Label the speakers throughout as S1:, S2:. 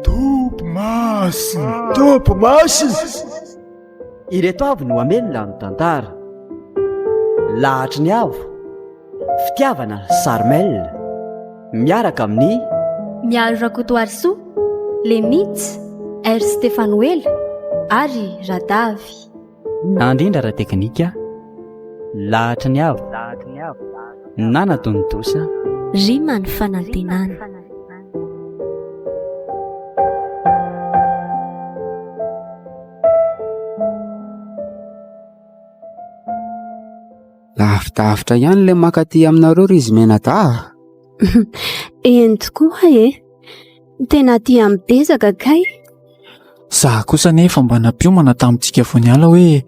S1: Tompo masina, Tompo masina.
S2: Ireto avy no hamelona ny tantara. Lahatry ny avo, Fitiavana Sarmel, miaraka amin'ny.
S3: Miaro Rakotoarisoa, Les Mits, R Stefanoela ary Radavy.
S2: Nandrindra ara-teknika, Lahatry ny avo, Nana Tontosa.
S3: Rima ny fanantenana.
S4: Lavidavitra ihany ilay mankaty aminareo ry izy mianadahy a!
S5: Eny tokoa e! Tena aty amin'ny bezaka kay.
S1: Za kosa anefa mba nampiomana tamintsika vao niala hoe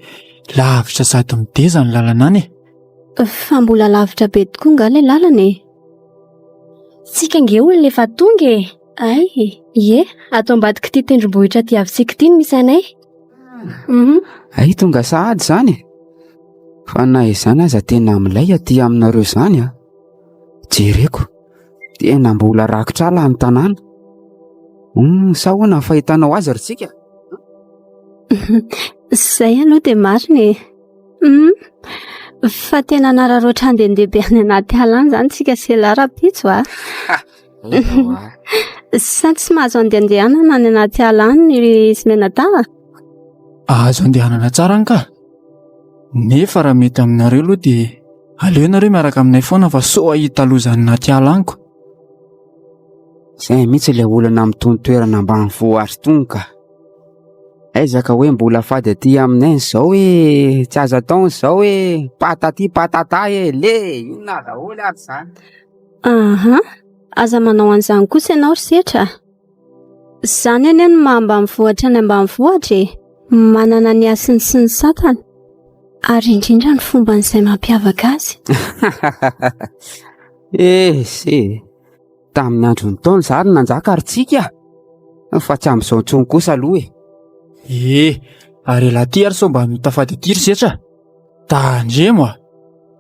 S1: lavitra sady mideza ny lalana any e.
S5: Fa mbola lavitra be tokoa nga ilay lalana e?
S3: Tsika nge olona efa tonga e!
S5: Ay!
S3: Ie, ato ambadik'ity tendrombohitra diavintsika ity no misy anay.
S5: Mhm.
S4: Ay, tonga sahady izany e! Fa na izany aza tena milay aty aminareo izany a! Jereko, tena mbola rakotra ala ny tanàna. Hum, sa ahoana ny fahitanao azy ry tsika?
S5: Izay aloha dia marina e. Hum, fa tena hanararaotra handehandeha be any anaty ala any izany tsika sy elah rahampitso a. Sa tsy mahazo andehandehanana any anaty ala any ry izy mianadahy?
S1: Azo andehanana tsara any ka. Nefa raha mety aminareo aloha dia aleo nareo miaraka aminay foana fa sao hahita loza any anaty ala any ko.
S4: Izay mihitsy ilay olana amin'itony toerana ambanivohitra itony ka. Aiza ka hoe mbola fady aty aminay izao e, tsy azo atao izao e, patati patata e, le inona daholo ary izany.
S5: Aha, aza manao an'izany kosa ianao ry Setra a. Izany anie no maha ambanivohitra ny ambanivohitra e. Manana ny hasiny sy ny satany, ary indrindra ny fombany izay mampiavaka azy.
S4: Esy e, tamin'ny andron'ny Ntaolo zary nanjaka ry tsika, fa tsy amin'izao intsony kosa aloha e.
S1: Ee, ary elah ty ary sao mba mitafady aty ry Setra a. Tandremo a!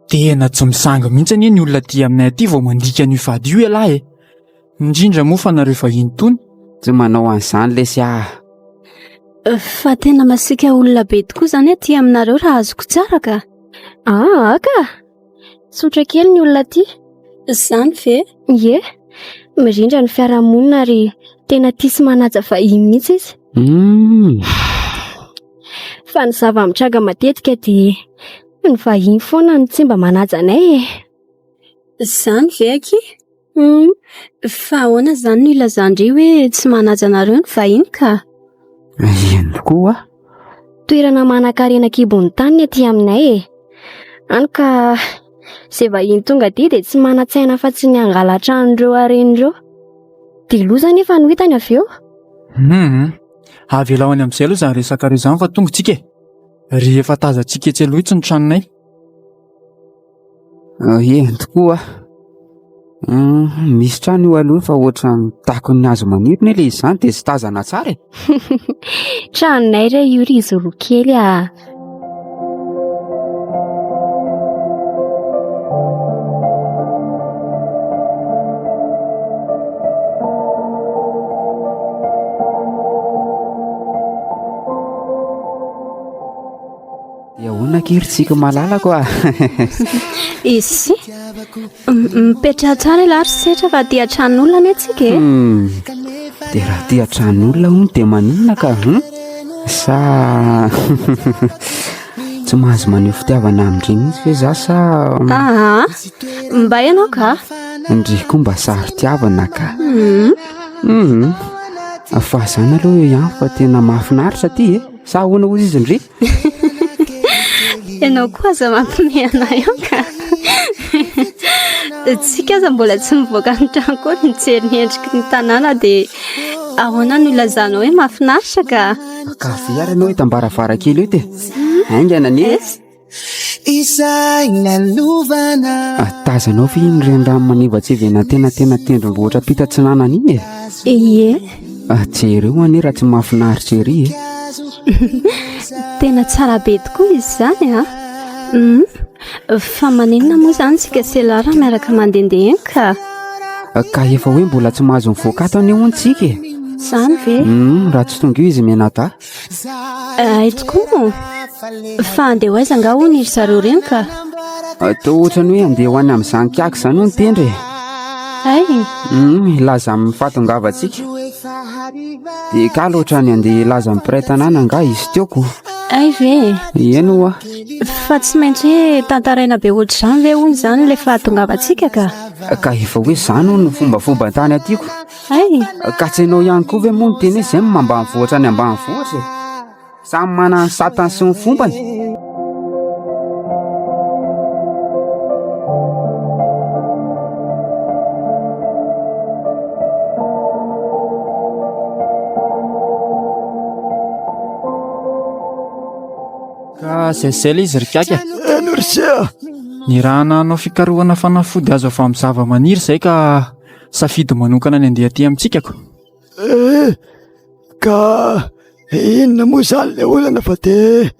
S1: Tena tsy misangy mihitsy anie ny olona aty aminay aty vao mandika an'io fady io ialahy e! Indrindra moa fa nareo vahiny tony.
S4: Tsy manao an'izany lesy ah.
S5: Fa tena masiaka olona be tokoa izany aty aminareo raha azoko tsara ka.
S3: Aa ka! Tsotra kely ny olona aty.
S5: Izany ve?
S3: Ie. Mirindra ny fiarahamonina ary tena tia sy manaja vahiny mihitsy izy.
S4: Hum.
S3: Fa ny zava-mitranga matetika dia ny vahiny foana no tsy mba manaja anay e.
S5: Izany ve akia?
S3: Hum.
S5: Fa ahoana izany no ilazan-dry hoe tsy manaja anareo ny vahiny ka?
S4: Eny tokoa.
S3: Toerana manan-karena an-kibon'ny tany ny aty aminay e. Hany ka izay vahiny tonga aty dia tsy manan-tsaina afa-tsy ny hangalatra an'ireo harena ireo. Dia loza anefa no hitany avy eo.
S1: Hum. Avelao any amin'izay aloha izany resakareo izany fa tonga tsika e. Rehefa tazantsika etsy aloha itsy ny tranonay.
S4: Ah, eny tokoa. Ah, misy trano io aloha fa ohatran'ny takon'ny hazo maniry ne le izany dia tsy tazana tsara e.
S3: Tranonay re io ry zoro kely a.
S4: Dia ahoana akia ry Tsiky malalako a?
S5: Izy mipetraha tsara ialahy ry Setra fa aty an-tranon'olona anie tsika e.
S4: Hmm. Dia raha aty an-tranon'olona hono dia maninona ka? Hmm? Sa tsy mahazo maneho fitiavana amin-dry mihitsy ve za sa
S5: Aa, mba ianao ka.
S4: ndry koa mba saro-tiavana ka?
S5: Hmm.
S4: Hmm. Fa zany aloha eo ihany fa tena mahafinaritra aty e. Sa ahoana hozy izy ndry?
S5: Ianao koa aza mampimehy anay eo ka. Tsika aza mbola tsy mivoaka ny trano koa nijery ny endriky ny tanàna dia ahoana no ilazanao hoe mahafinaritra ka?
S4: Kafe ary ianao eto am-baravarankely eo dia haingana anie.
S6: Izay lalovana.
S4: Ah, tazanao ve iny renirano manivatsivy eny antenantenan-tendrombohitra ampita atsinanana iny e?
S5: Ie.
S4: Ah, jereo anie raha tsy mahafinaritra ery e.
S5: Tena tsara be tokoa izy izany a! Hum, fa maninona moa izany isika sy ialahy raha miaraka mandehandeha eny ka?
S4: Ka efa hoe mbola tsy mahazo mivoaka ato anie hono tsika e.
S5: Izany ve?
S4: Hum, raha tsy tonga eo izy mianadahy.
S5: Hay tokoa moa. Fa handeha ho aiza angaha hono iry zareo ireny ka?
S4: Toa ohatran'ny hoe handeha ho any amin'izany kiaka izany hono Tendry e.
S5: Hay.
S4: Hum, hilaza amin'ny fahatongavantsika. Dia kalo ohatran'ny handeha hilaza amin'ny mpiray tanàna angaha izy teo ko.
S5: Hay ve?
S4: Eny ho'a.
S5: Fa tsy maintsy hoe tantaraina be ohatr'izany ve hono izany ilay fahatongavantsika ka?
S4: Ka efa hoe izany hono no fombafomban-tany aty ko.
S5: Hay!
S4: Ka tsy hainao ihany koa ve moa ny teny hoe izay no mambanivohitra any ambanivohitra e? Samy manana ny satany sy ny fombany.
S1: Ka zay zay ilay izy ry Kiaka.
S7: Eny ry se a!
S1: Nirahana hanao fikarohana fanafody azo avy amin'ny zavamaniry izay ka safidy manokana ny handeha aty amintsika ko.
S7: Eh, ka inona moa izany le olana fa de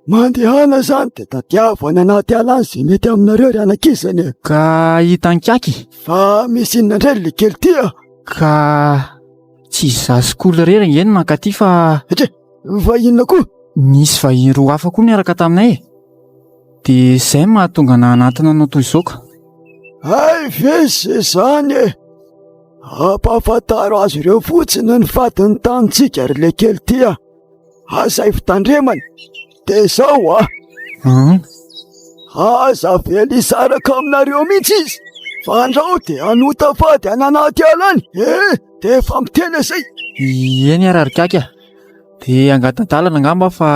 S7: mandehana izany de tadiavo any anaty ala any izay mety aminareo ry anakizany e.
S1: Ka hitan'i Kiaky.
S7: Fa misy inona indray le kely ty a?
S1: Ka tsy izaho sy Kolo irery ange no nankaty fa.
S7: Etche, fa inona koa?
S1: Nisy vahiny roa hafa koa niaraka taminay e. Dia izay no mahatonga anah hanantona anao toy izao ka.
S7: Hay ve izany e! Ampahafantaro azy ireo fotsiny ny fadin'ny tanintsika ry lekely ty a! Asaivo tandremana! Dia izao a! Aza avela hisaraka aminareo mihitsy izy fa andrao dia hanota fady any anaty ala any e! Dia efa miteny izay!
S1: Eny ary ry Kiaka a! Dia hangata-dalana angamba aho fa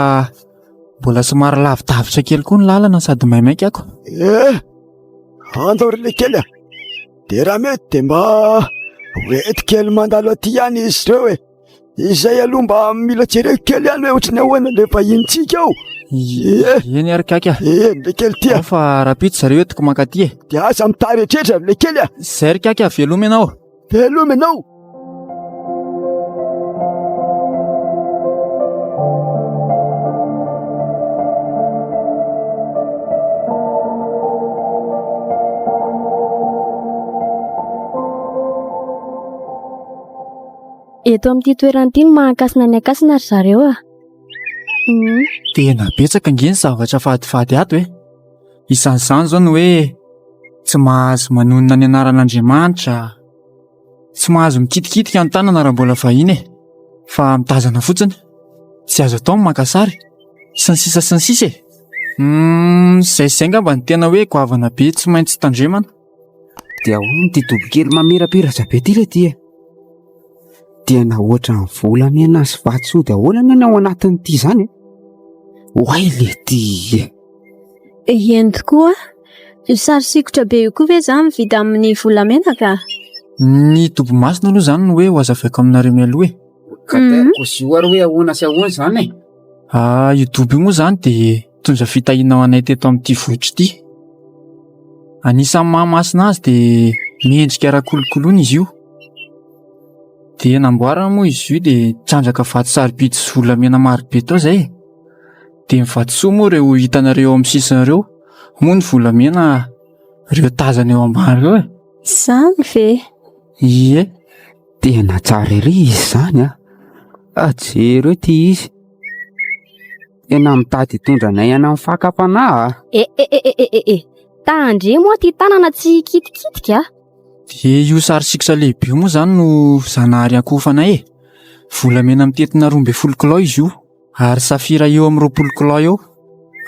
S1: mbola somary lavidavitra kely koa ny lalana sady maimaika ako.
S7: Eh! Andao ry lekely a! Dia raha mety dia mba hoento kely mandalo aty ihany izy ireo e! Izay aloha mba mila jereko kely ihany hoe ohatry ny ahoana ilay vahinintsika ao. Ie!
S1: Eny ary Kiaka a!
S7: Eny lekely ty a!
S1: Ao fa rahampitso zareo entiko mankaty e!
S7: Dia aza mitaretretra ry lekely a!
S1: Izay ry Kiaka a! Veloma ianao!
S7: Veloma ianao!
S3: Eto amin'ity toerana ity no mahankasina ny ankasina ry zareo a. Hmm.
S1: Tena betsaka ange ny zavatra fadifady ato e. Isan'izany izao ny hoe tsy mahazo manonona ny anaran'Andriamanitra, Tsy mahazo mikitikitika ny tanana raha mbola vahiny e, fa mitazana fotsiny. Tsy azo atao ny maka sary, sy ny sisa sy ny sisa e. Humm, izay sy izay angamba no tena hoe goavana be tsy maintsy tandremana.
S4: Dia ahoana ity dobo kely mamirapiratra be ity le ty e? Tena ohatran'ny volamena sy vatosoa daholo anie ny ao anatin'ity izany e. Oay le ty e!
S5: Eny tokoa. Io sary sikotra be io koa ve izany vita amin'ny volamena ka?
S1: Ny dobo masina aloha izany no hoe ho azavaiko aminareo mialoha e.
S4: Ka mm. io ary hoe ahoana sy ahoana izany e?
S1: Ah, io dobo io moa izany dia nitondra fitahiana ho anay teto amin'ity vohitra ity. Anisan'ny mahamasina azy dia miendrika rakolokoloina izy io. Dia namboarina moa izy io dia nitrandraka vato sarobidy sy volamena marobe tao izay e. Dia ny vatosoa moa ireo hitanareo eo amin'ny sisiny ireo, moa ny volamena ireo tazana eo ambany ireo e.
S5: Izany ve?
S1: Ie.
S4: Tena tsara ery izy izany a. Ah, jereo ity izy. Tena mitady hitondra anay any amin'ny fakam-panahy a.
S3: E e e e e e. Tandremo aho ty tanana tsy hikitikitika a.
S1: Dia io sary sikotra lehibe io moa izany no zanahary ankohofanay e. Volamena mitentina 12 kilao izy io. Ary safira eo amin'ny 20 kilao eo.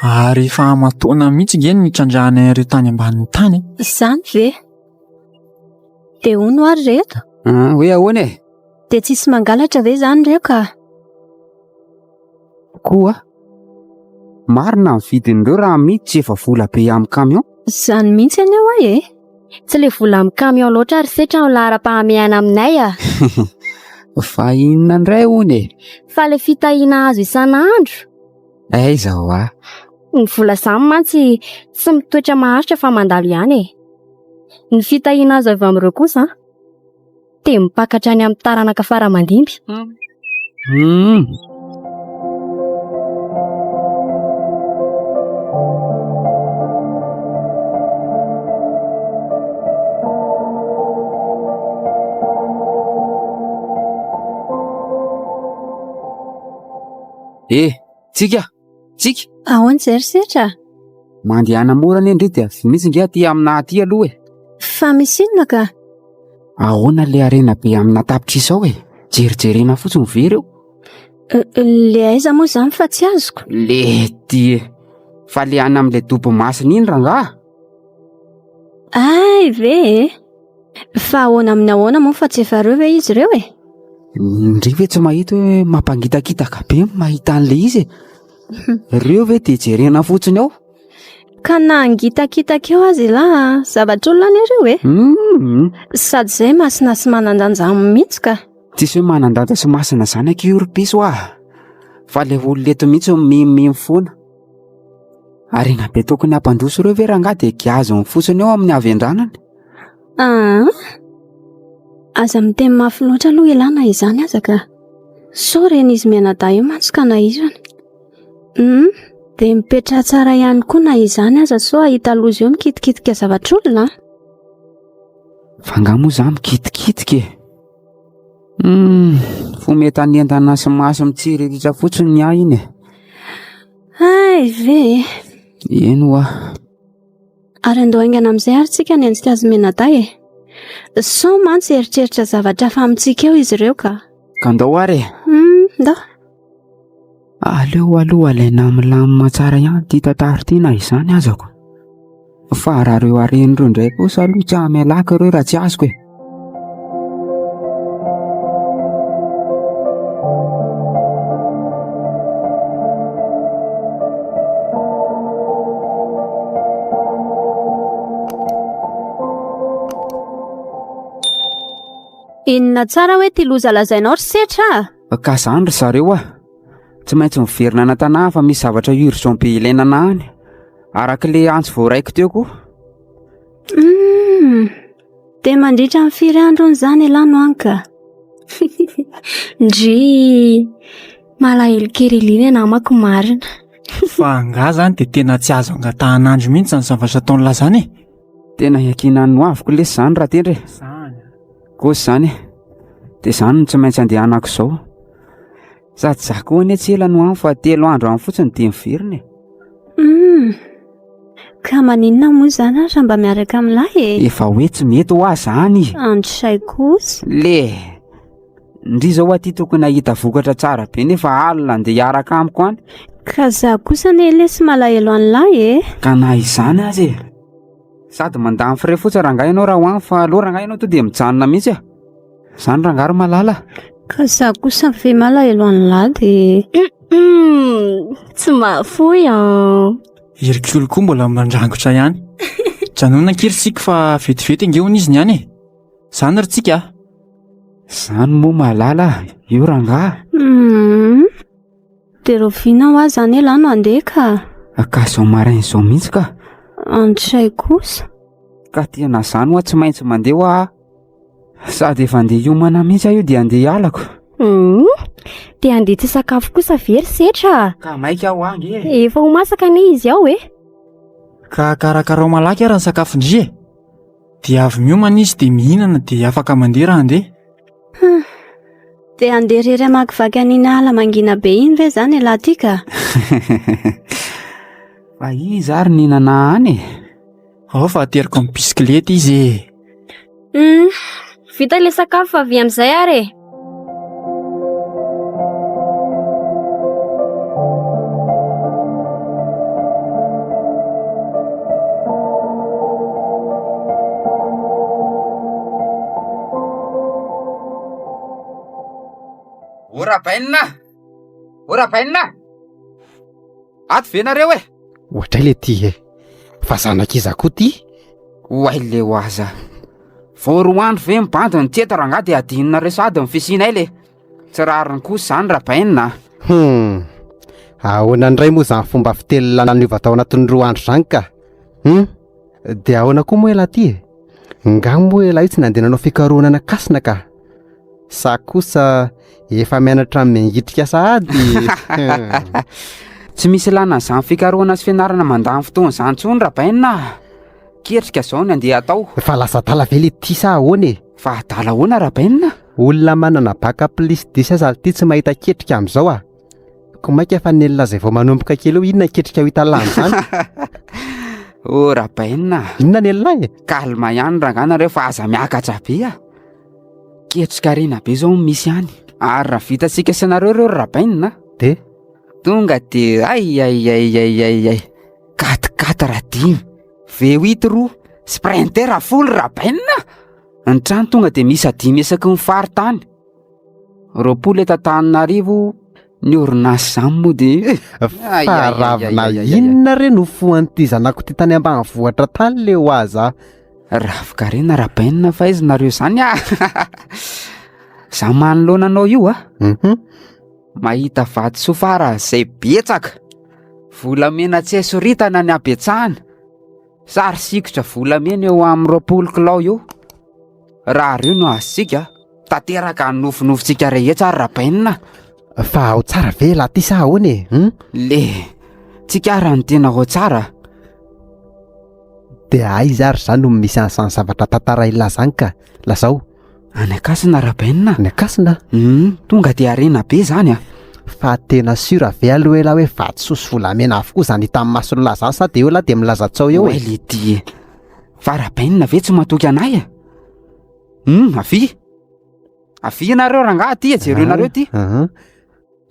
S1: Ary efa aman-taona mihitsy nge ny nitrandrahanay an'ireo tany ambanin'ny tany e.
S5: Izany ve? Dia hono ary reto?
S4: Ah, hoe ahoana e?
S5: Dia tsisy mangalatra ve izany ireo ka?
S4: Koa, marina ny vidin'ireo raha amidy tsy efa vola be amin'ny camion?
S5: Izany mihitsy anie hoa e!
S3: Tsy le vola amin'ny camion loatra ry setra no laharam-pahamehana aminay a!
S4: Fa inona indray hono e?
S3: Fa le fitahiana azo isan'andro.
S4: Aiza hoa?
S3: Ny vola izany mantsy tsy mitoetra maharitra fa mandalo ihany e. Ny fitahiana azo avy amin'ireo kosa dia mipaka hatrany amin'ny taranaka fara aman-dimby.
S4: Hum. Eh, Tsika! Tsika!
S5: Ahoana izay ry Setra?
S4: Mandehana mora anie ndry dia avy mihitsy nge aty aminà aty aloha e!
S5: Fa misy inona ka?
S4: Ahoana le harena be amina tapitrisa ao e? Jerijerena fotsiny ve ireo?
S5: Le aiza moa izany fa tsy azoko?
S4: Le ty e! Fa le any amin'ilay dobo masina iny rangaha?
S5: Hay ve e! Fa ahoana amin'ny ahoana moa fa tsy efa ireo ve izy ireo e?
S4: Ndry ve tsy mahita hoe mampangitakitaka be ny mahita an'ilay izy e? Ireo ve dia jerena fotsiny ao?
S5: Ka na hangitakitaka eo aza ialahy a, zavatr'olona anie ireo e!
S4: Hum.
S5: Sady izay masina sy manan-danja aminy mihitsy ka.
S4: Tsisy hoe manan-danja sy masina izany akia io ry piso ah! Fa ilay olona eto mihitsy no mimimimy foana. Harena be tokony hampandroso ireo ve rangahy dia giaziny fotsiny eo amin'ny havendranany?
S5: Aa! Aza miteny mafy loatra aloha ialahy na izany aza ka. Sao ren'izy mianadahy eo mantsy ka nahirana. Hum, dia mipetraha tsara ihany koa na izany aza sao hahita loza eo mikitikitika zavatr'olona an.
S4: Fa angaha moa za mikitikitika e? Hum, fo mety hanentana sy maso mitsiriritra fotsiny ny ahy iny e.
S5: Hay ve e!
S4: Eny hoa.
S5: Ary andao haingana amin'izay ary tsika ny hanjika azy mianadahy e. Sao mantsy hieritreritra zavatra hafa amintsika eo izy ireo ka.
S4: Ka andao ary e.
S5: Hum, ndao.
S4: Aleo aloha alaina milamina tsara ihany ity tantara ity na izany aza ko. Fa raha ireo harena ireo indray kosa aloha tsy hamelako ireo raha tsy azoko e.
S5: Inona tsara hoe ty loza lazainao ry setra
S4: a? Ka zany ry zareo a! Tsy maintsy miverina any an-tanàna fa misy zavatra urgent be ilaina anah any. Araka ilay antso voaraiko teo koa.
S5: Hum, dia mandritra ny firy andro hono izany ialahy no any ka?
S3: Ndry, malahelo kely iny namako marina.
S1: Fa angaha zany dia tena tsy azo angatahan'andro mihitsy izany zavatra ataon'lah zany e?
S4: Tena iankinan'ny hoaviko lesy izany raha tendry e. Kosa izany e. Dia izany no tsy maintsy andehanako izao. Sady za koa anie tsy ela no any fa telo andro any fotsiny dia miverina e.
S5: Hum. Ka maninona moa izany ary raha mba miaraka amin'lahy e?
S4: Efa hoe tsy mety hoa zany.
S5: Andry kosa.
S4: Le. Ndry zao aty tokony hahita vokatra tsara be nefa alina andeha hiaraka amiko any.
S5: Ka za kosa anie lesy malahelo an'lahy e.
S4: Ka na izany aza e. Sady mandany frais fotsiny rangahy ianao raha ho any fa aleo rangahy ianao to dia mijanona mihitsy e. Zany rangahy ry malala.
S5: Ka za kosa ve malahelo an'lah de.
S3: Tsy mahafoy an.
S1: Hercule koa mbola mandrangotra ihany. Janona ankia ry Tsiky fa vetivety ange hono izy ny any e. Zany ry Tsiky a.
S4: Zany moa malala io rangahy.
S5: Hum. De rahoviana hoa zany elah no handeha ka?
S4: Ka zao maraina izao mihitsy ka.
S5: Andry kosa.
S4: Ka tena zany hoa tsy maintsy mandeha hoa aho. Sady efa andeha hiomana mihitsy aho io dia andeha hialako.
S3: Hum, te handeha tsy hisakafo kosa ve ry Setra?
S4: Ka maika aho ange e.
S3: Efa ho masaka anie izy ao e.
S1: Ka karakarao malaky ary ny sakafon-dry e. Dia avy miomana izy dia mihinana dia afaka mandeha raha handeha.
S5: Hum, dia handeha irery hamakivaky an'iny ala mangina be iny ve izany ialahy ity ka?
S4: Fa iza ary nihinana any e?
S1: Ao fa ateriko amin'ny bisikileta izy e.
S3: Hum, vita ilay sakafo fa avy amin'izay ary e.
S4: O Rabainina! O Rabainina! Ato ve nareo e?
S8: Ohatray le ty e! Fa zanak'iza koa ty?
S4: Oay le oaza. Vao roa andro ve ny bandy no tsy eto rangahy dia adinonareo sahady ny fisianay le. Tsy rariny kosa izany Rabainina a.
S8: Hum. Ahoana indray moa izany fomba fitelina niova tao anatin'ny roa andro izany ka? Hum. Dia ahoana koa moa ialahy ty e? Nga moa ialahy io tsy nandeha nanao fikarohana nakasina ka? Sa kosa efa mianatra miangitrika sahady?
S4: Tsy misy ilana an'izany fikarohana sy fianarana mandany fotoana izany intsony Rabainina a! Ketrika izao ny andeha atao.
S8: Fa lasa adala ve le ty sa ahoana e?
S4: Fa adala ahoana Rabainina?
S8: Olona manana bac plus dix aza ty tsy mahita ketrika amin'izao a! Ko maika fa nenina izay vao manomboka kely eo inona ketrika ho hita lany izany?
S4: Oh Rabainina.
S8: Inona nenina e?
S4: Calme ihany rangahy nareo fa aza miakatra be a. Ketrika harena be zao no misy any. Ary raha vitantsika sy nareo ireo ry Rabainina.
S8: De?
S4: Tonga de ay ay ay ay ay ay. Quatre-quatre dimy, V8 roa, Sprinter folo Rabainina. Ny trano tonga de miisa dimy isaky ny faritany. 20 eto Antananarivo ny orinasa izany moa dia
S8: Fa ravina inona re no fohan'ity zanako ity tany ambanivohitra tany le ho aza?
S4: Ravikarena Rabainina fa aiza nareo izany ah! Za manoloana anao io ah!
S8: Mhm.
S4: Mahita vatosoa faran'izay betsaka, volamena tsy hay soritana ny habetsahana, sary sikotra volamena eo amin'ny 20 kilao eo. Raha ireo no azontsika, tanteraka ny nofinofintsika rehetra ary Rabainina.
S8: Fa ao tsara ve lahy ty sa ahoana e? Hum?
S4: Le, tsika ary no tena ao tsara.
S8: Dia aiza ary izany no misy an'izany zavatra tantarain'lah izany ka? Lazao.
S4: Any Ankasina Rabainina.
S8: Any Ankasina?
S4: Hum, tonga dia harena be izany a.
S8: Fa tena sûr ve aloha elah hoe vatosoa sy volamena avokoa izany hitan'ny mason'lah izany sa dia eo lah dia milaza tsao eo e?
S4: Oay letia e. Fa Rabainina ve tsy matoky anay e? Hum, avia. Avia nareo rangahy aty e, jereo nareo ty.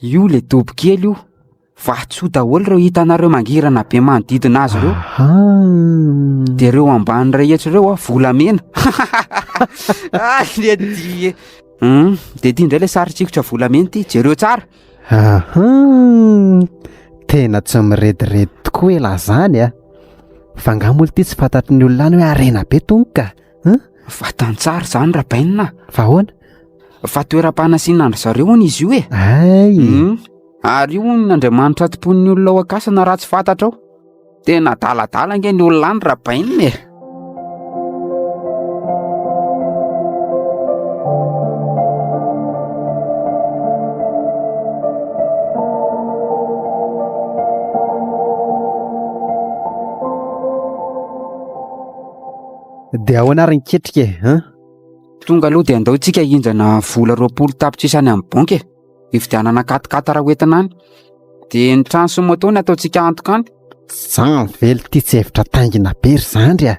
S4: Io le dobo kely io. Vatosoa daholo ireo hitanareo mangirana be manodidina azy ireo. Dia ireo ambany rehetra ireo a, volamena. Ah, le ty. Hum, dia ity indray le sary tsikotra volamena ity, jereo tsara.
S8: Aha, tena tsy mirediredy tokoa elah zany a. Fa angaha moa ity tsy fantatry ny olona any hoe harena be tony ka? Hein?
S4: Vatan-tsary izany Rabainina.
S8: Fa ahoana?
S4: Fa toeram-panasiana an-dry zareo hono izy io e.
S8: Ay.
S4: Hum, ary io hono Andriamanitra tompoin'ny olona ao Ankasina raha tsy fantatrao. Tena adaladala ange ny olona any Rabainina e.
S8: Dia ahoana ary ny ketrika e, hein?
S4: Tonga aloha dia andao tsika hindrana vola 20 tapitrisa any amin'ny banky e. Hividianana quat-quatre ho entina any. Dia ny trano sy moto ny ataontsika antoka any.
S8: Zany ve ity tsy hevitra taingina be ry zandry a!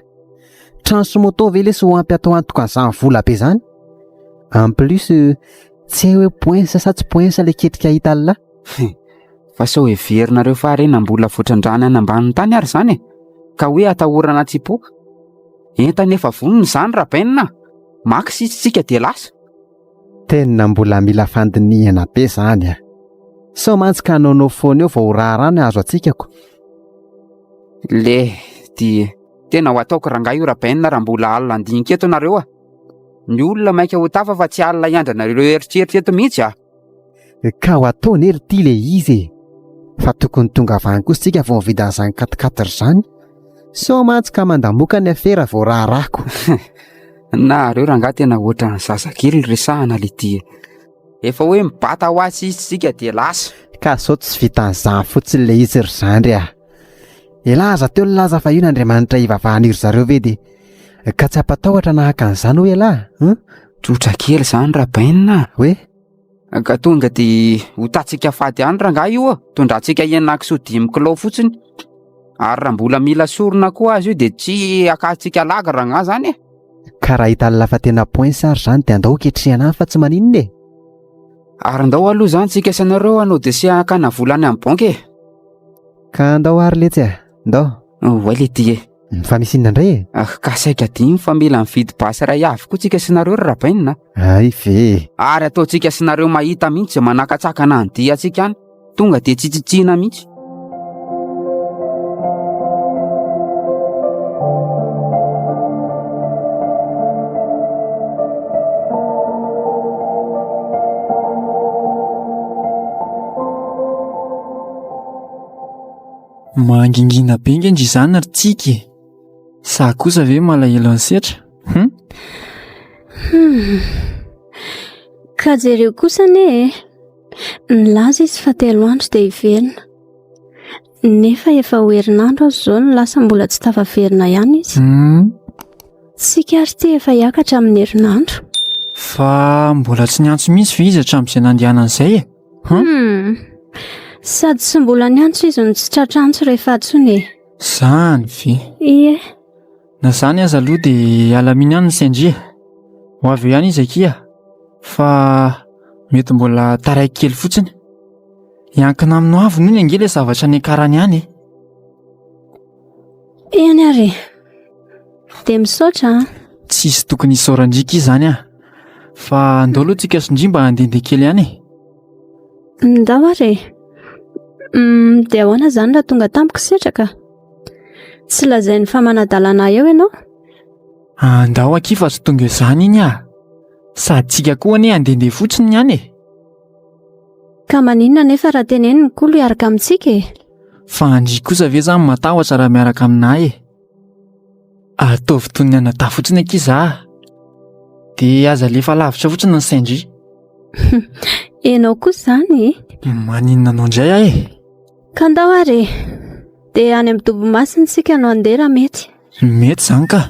S8: Trano sy moto ve lesy ho ampy atao antoka an'izany vola be zany? En plus tsy hay hoe poinsa sa tsy poinsa le ketrika hita Allah.
S4: Fa sao heverinareo fa harena mbola voatrandrahana any ambanin'ny tany ary izany e? Ka hoe atahorana tsy hipoaka? Entana efa vonona izany Rabainina a! Maka sisa isika dia lasa.
S8: Tena mbola mila fandinihana be zany a! Sao mantsy ka hanaonao foana eo vao ho raharaha ny hahazo antsika ko.
S4: Le dia tena ho ataoko rangahy io Rabainina raha mbola alina handinika eto nareo a! Ny olona maika ho tafa fa tsy alina hiandrana ireo eritreritra eto mihitsy a!
S8: Ka ho atao anie ry ty le izy e! Fa tokony tonga avy any kosa tsika vao mividy an'izany quat-quatre izany. Sao mantsy ka mandamoka ny afera vao raharahako.
S4: Nareo rangahy tena ohatran'ny zazakely resahana le ty e. Efa hoe mibata ho azy izy tsika dia lasa.
S8: Ka sao tsy vitan'izany fotsiny le izy ry zandry ah. Elah aza teo nilaza fa io ny Andriamanitra ivavahan'iry zareo ve dia ka tsy hampatahotra nahaka an'izany hoy elah hein?
S4: Tsotra kely izany Rabainina a.
S8: Hoe?
S4: Ka tonga dia ho tatsika fady ihany rangahy io a. Tondrantsika henakisoa dimy kilao fotsiny. Ary raha mbola mila sorona koa aza io dia tsy akatsika lagy rangahy zany e.
S8: Ka raha hitan'lah fa tena poince ary izany dia andao hoketrehana any fa tsy maninona e.
S4: Ary ndao aloha izany tsika sy anareo hanao dossier hakana vola any amin'ny banky e.
S8: Ka andao ary letsy a, ndao.
S4: Oay le ty e.
S8: Fa misy inona indray e?
S4: Ah, ka saika adino fa mila mividy basy iray avy koa tsika sy nareo ry Rabainina.
S8: Hay ve e.
S4: Ary ataontsika sy nareo mahita mihitsy izay manakatsakana ny diantsika any. Tonga dia tsitsitsiana mihitsy.
S1: Mangingina be nge ndry izany ry Tsiky e! Sa kosa ve malahelo an'i Setra? Hum?
S5: Hum. Ka jereo kosa anie e! Nilaza izy fa telo andro dia hiverina. Nefa efa ho herinandro aza izao no lasa mbola tsy tafaverina ihany izy.
S1: Hum.
S5: Tsika ary ity efa hiakatra amin'ny herinandro.
S1: Fa mbola tsy niantso mihitsy ve izy hatramin'izay nandehanany izay e?
S5: Hum. Sady tsy mbola niantso izy no tsy tratra antso rehefa antsoina e.
S1: Zany ve?
S5: Ie.
S1: Na zany aza aloha dia alamino ihany ny sain-dry e. Ho avy eo ihany izy akia fa mety mbola taraiky kely fotsiny. Hiankina amin'ny ho avy nony ange ilay zavatra niakarany any e.
S5: Eny ary e. Dia misaotra an.
S1: Tsisy tokony hisaoran-dry akia izany an. Fa andao aloha tsika sy ndry mba handehandeha kely ihany e.
S5: Ndao ary e. Mm, dia ahoana izany raha tonga tampoka setraka? Tsy lazainy fa manadalana eo ianao?
S1: Andao akia fa tsy tonga eo izany iny ah. Sady tsika koa anie handehandeha fotsiny ny any e.
S5: Ka maninona nefa raha teneniny kolo hiaraka amintsika e?
S1: Fa andry kosa ve zany matahotra raha miaraka aminà e? Ataovy toy ny anadahy fotsiny akia za. Dia aza alefa lavitra fotsiny ny sain-dry.
S5: Ianao kosa izany e?
S1: Maninona anao indray aho e?
S5: Ka ndao ary e. Dia any amin'ny dobo masina isika no handeha raha mety.
S1: Mety izany ka.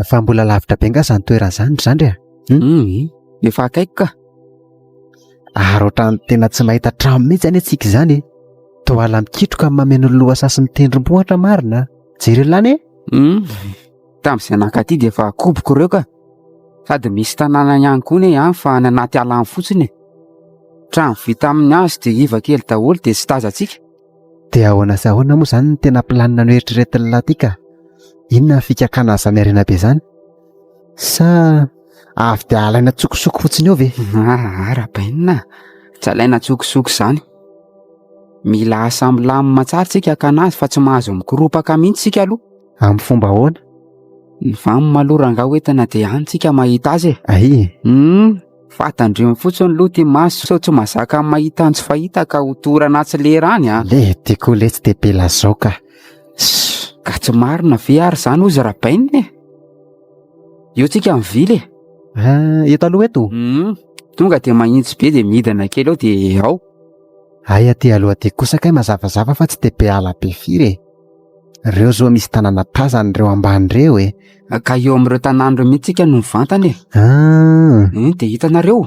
S8: Fa mbola lavitra be nga izany toerana izany ry zandry a?
S4: Hmm? Efa akaiky ka.
S8: Ary ohatran'ny tena tsy mahita trano mihitsy anie tsika izany e. Toa ala mikitroka amin'ny mameno ny lohasaha sy ny tendrombohitra marina. Jereo lany e.
S4: Hmm. Tamin'izay nankaty dia efa koboko ireo ka. Sady misy tanàna ihany koa ne any fa any anaty ala any fotsiny e. Trano vita amin'ny hazo dia iva kely daholo dia tsy tazantsika.
S8: Dia ahoana sy ahoana moa izany ny tena planina noeritreretin'ny lahy ity ka? Inona ny fikakana an'izany harena be izany? Sa avy dia alaina an-tsokosoko fotsiny eo ve?
S4: Ah, Rabainina, tsy alaina an-tsokosoko izany. Mila asa milamina tsara tsika hakana azy fa tsy mahazo mikoropaka mihitsy tsika aloha.
S8: Amin'ny fomba ahoana?
S4: Ny vanona aloha rangahy hoentina dia any tsika mahita azy e.
S8: Ay.
S4: Hmm, fa tandremo fotsiny aloha ty maso sao tsy mazaka ny mahita ny tsy fahita ka ho torana tsy lera any a.
S8: Le ty koa letsy dia be lazao ka.
S4: Sss, ka tsy marina ve ary izany hozy Rabainina e? Eo tsika mivily e.
S8: Ah, eto aloha eto?
S4: Hmm, tonga dia mahitsy be dia midina kely eo dia ao.
S8: Hay aty aloha aty kosa kay mazavazava fa tsy dia be ala be firy e. Reo zao misy tanàna tazana ireo ambany ireo e.
S4: Ka eo amin'ireo tanàna ireo mihitsy tsika no mivantana e.
S8: Ah.
S4: Hmm, dia hitanareo,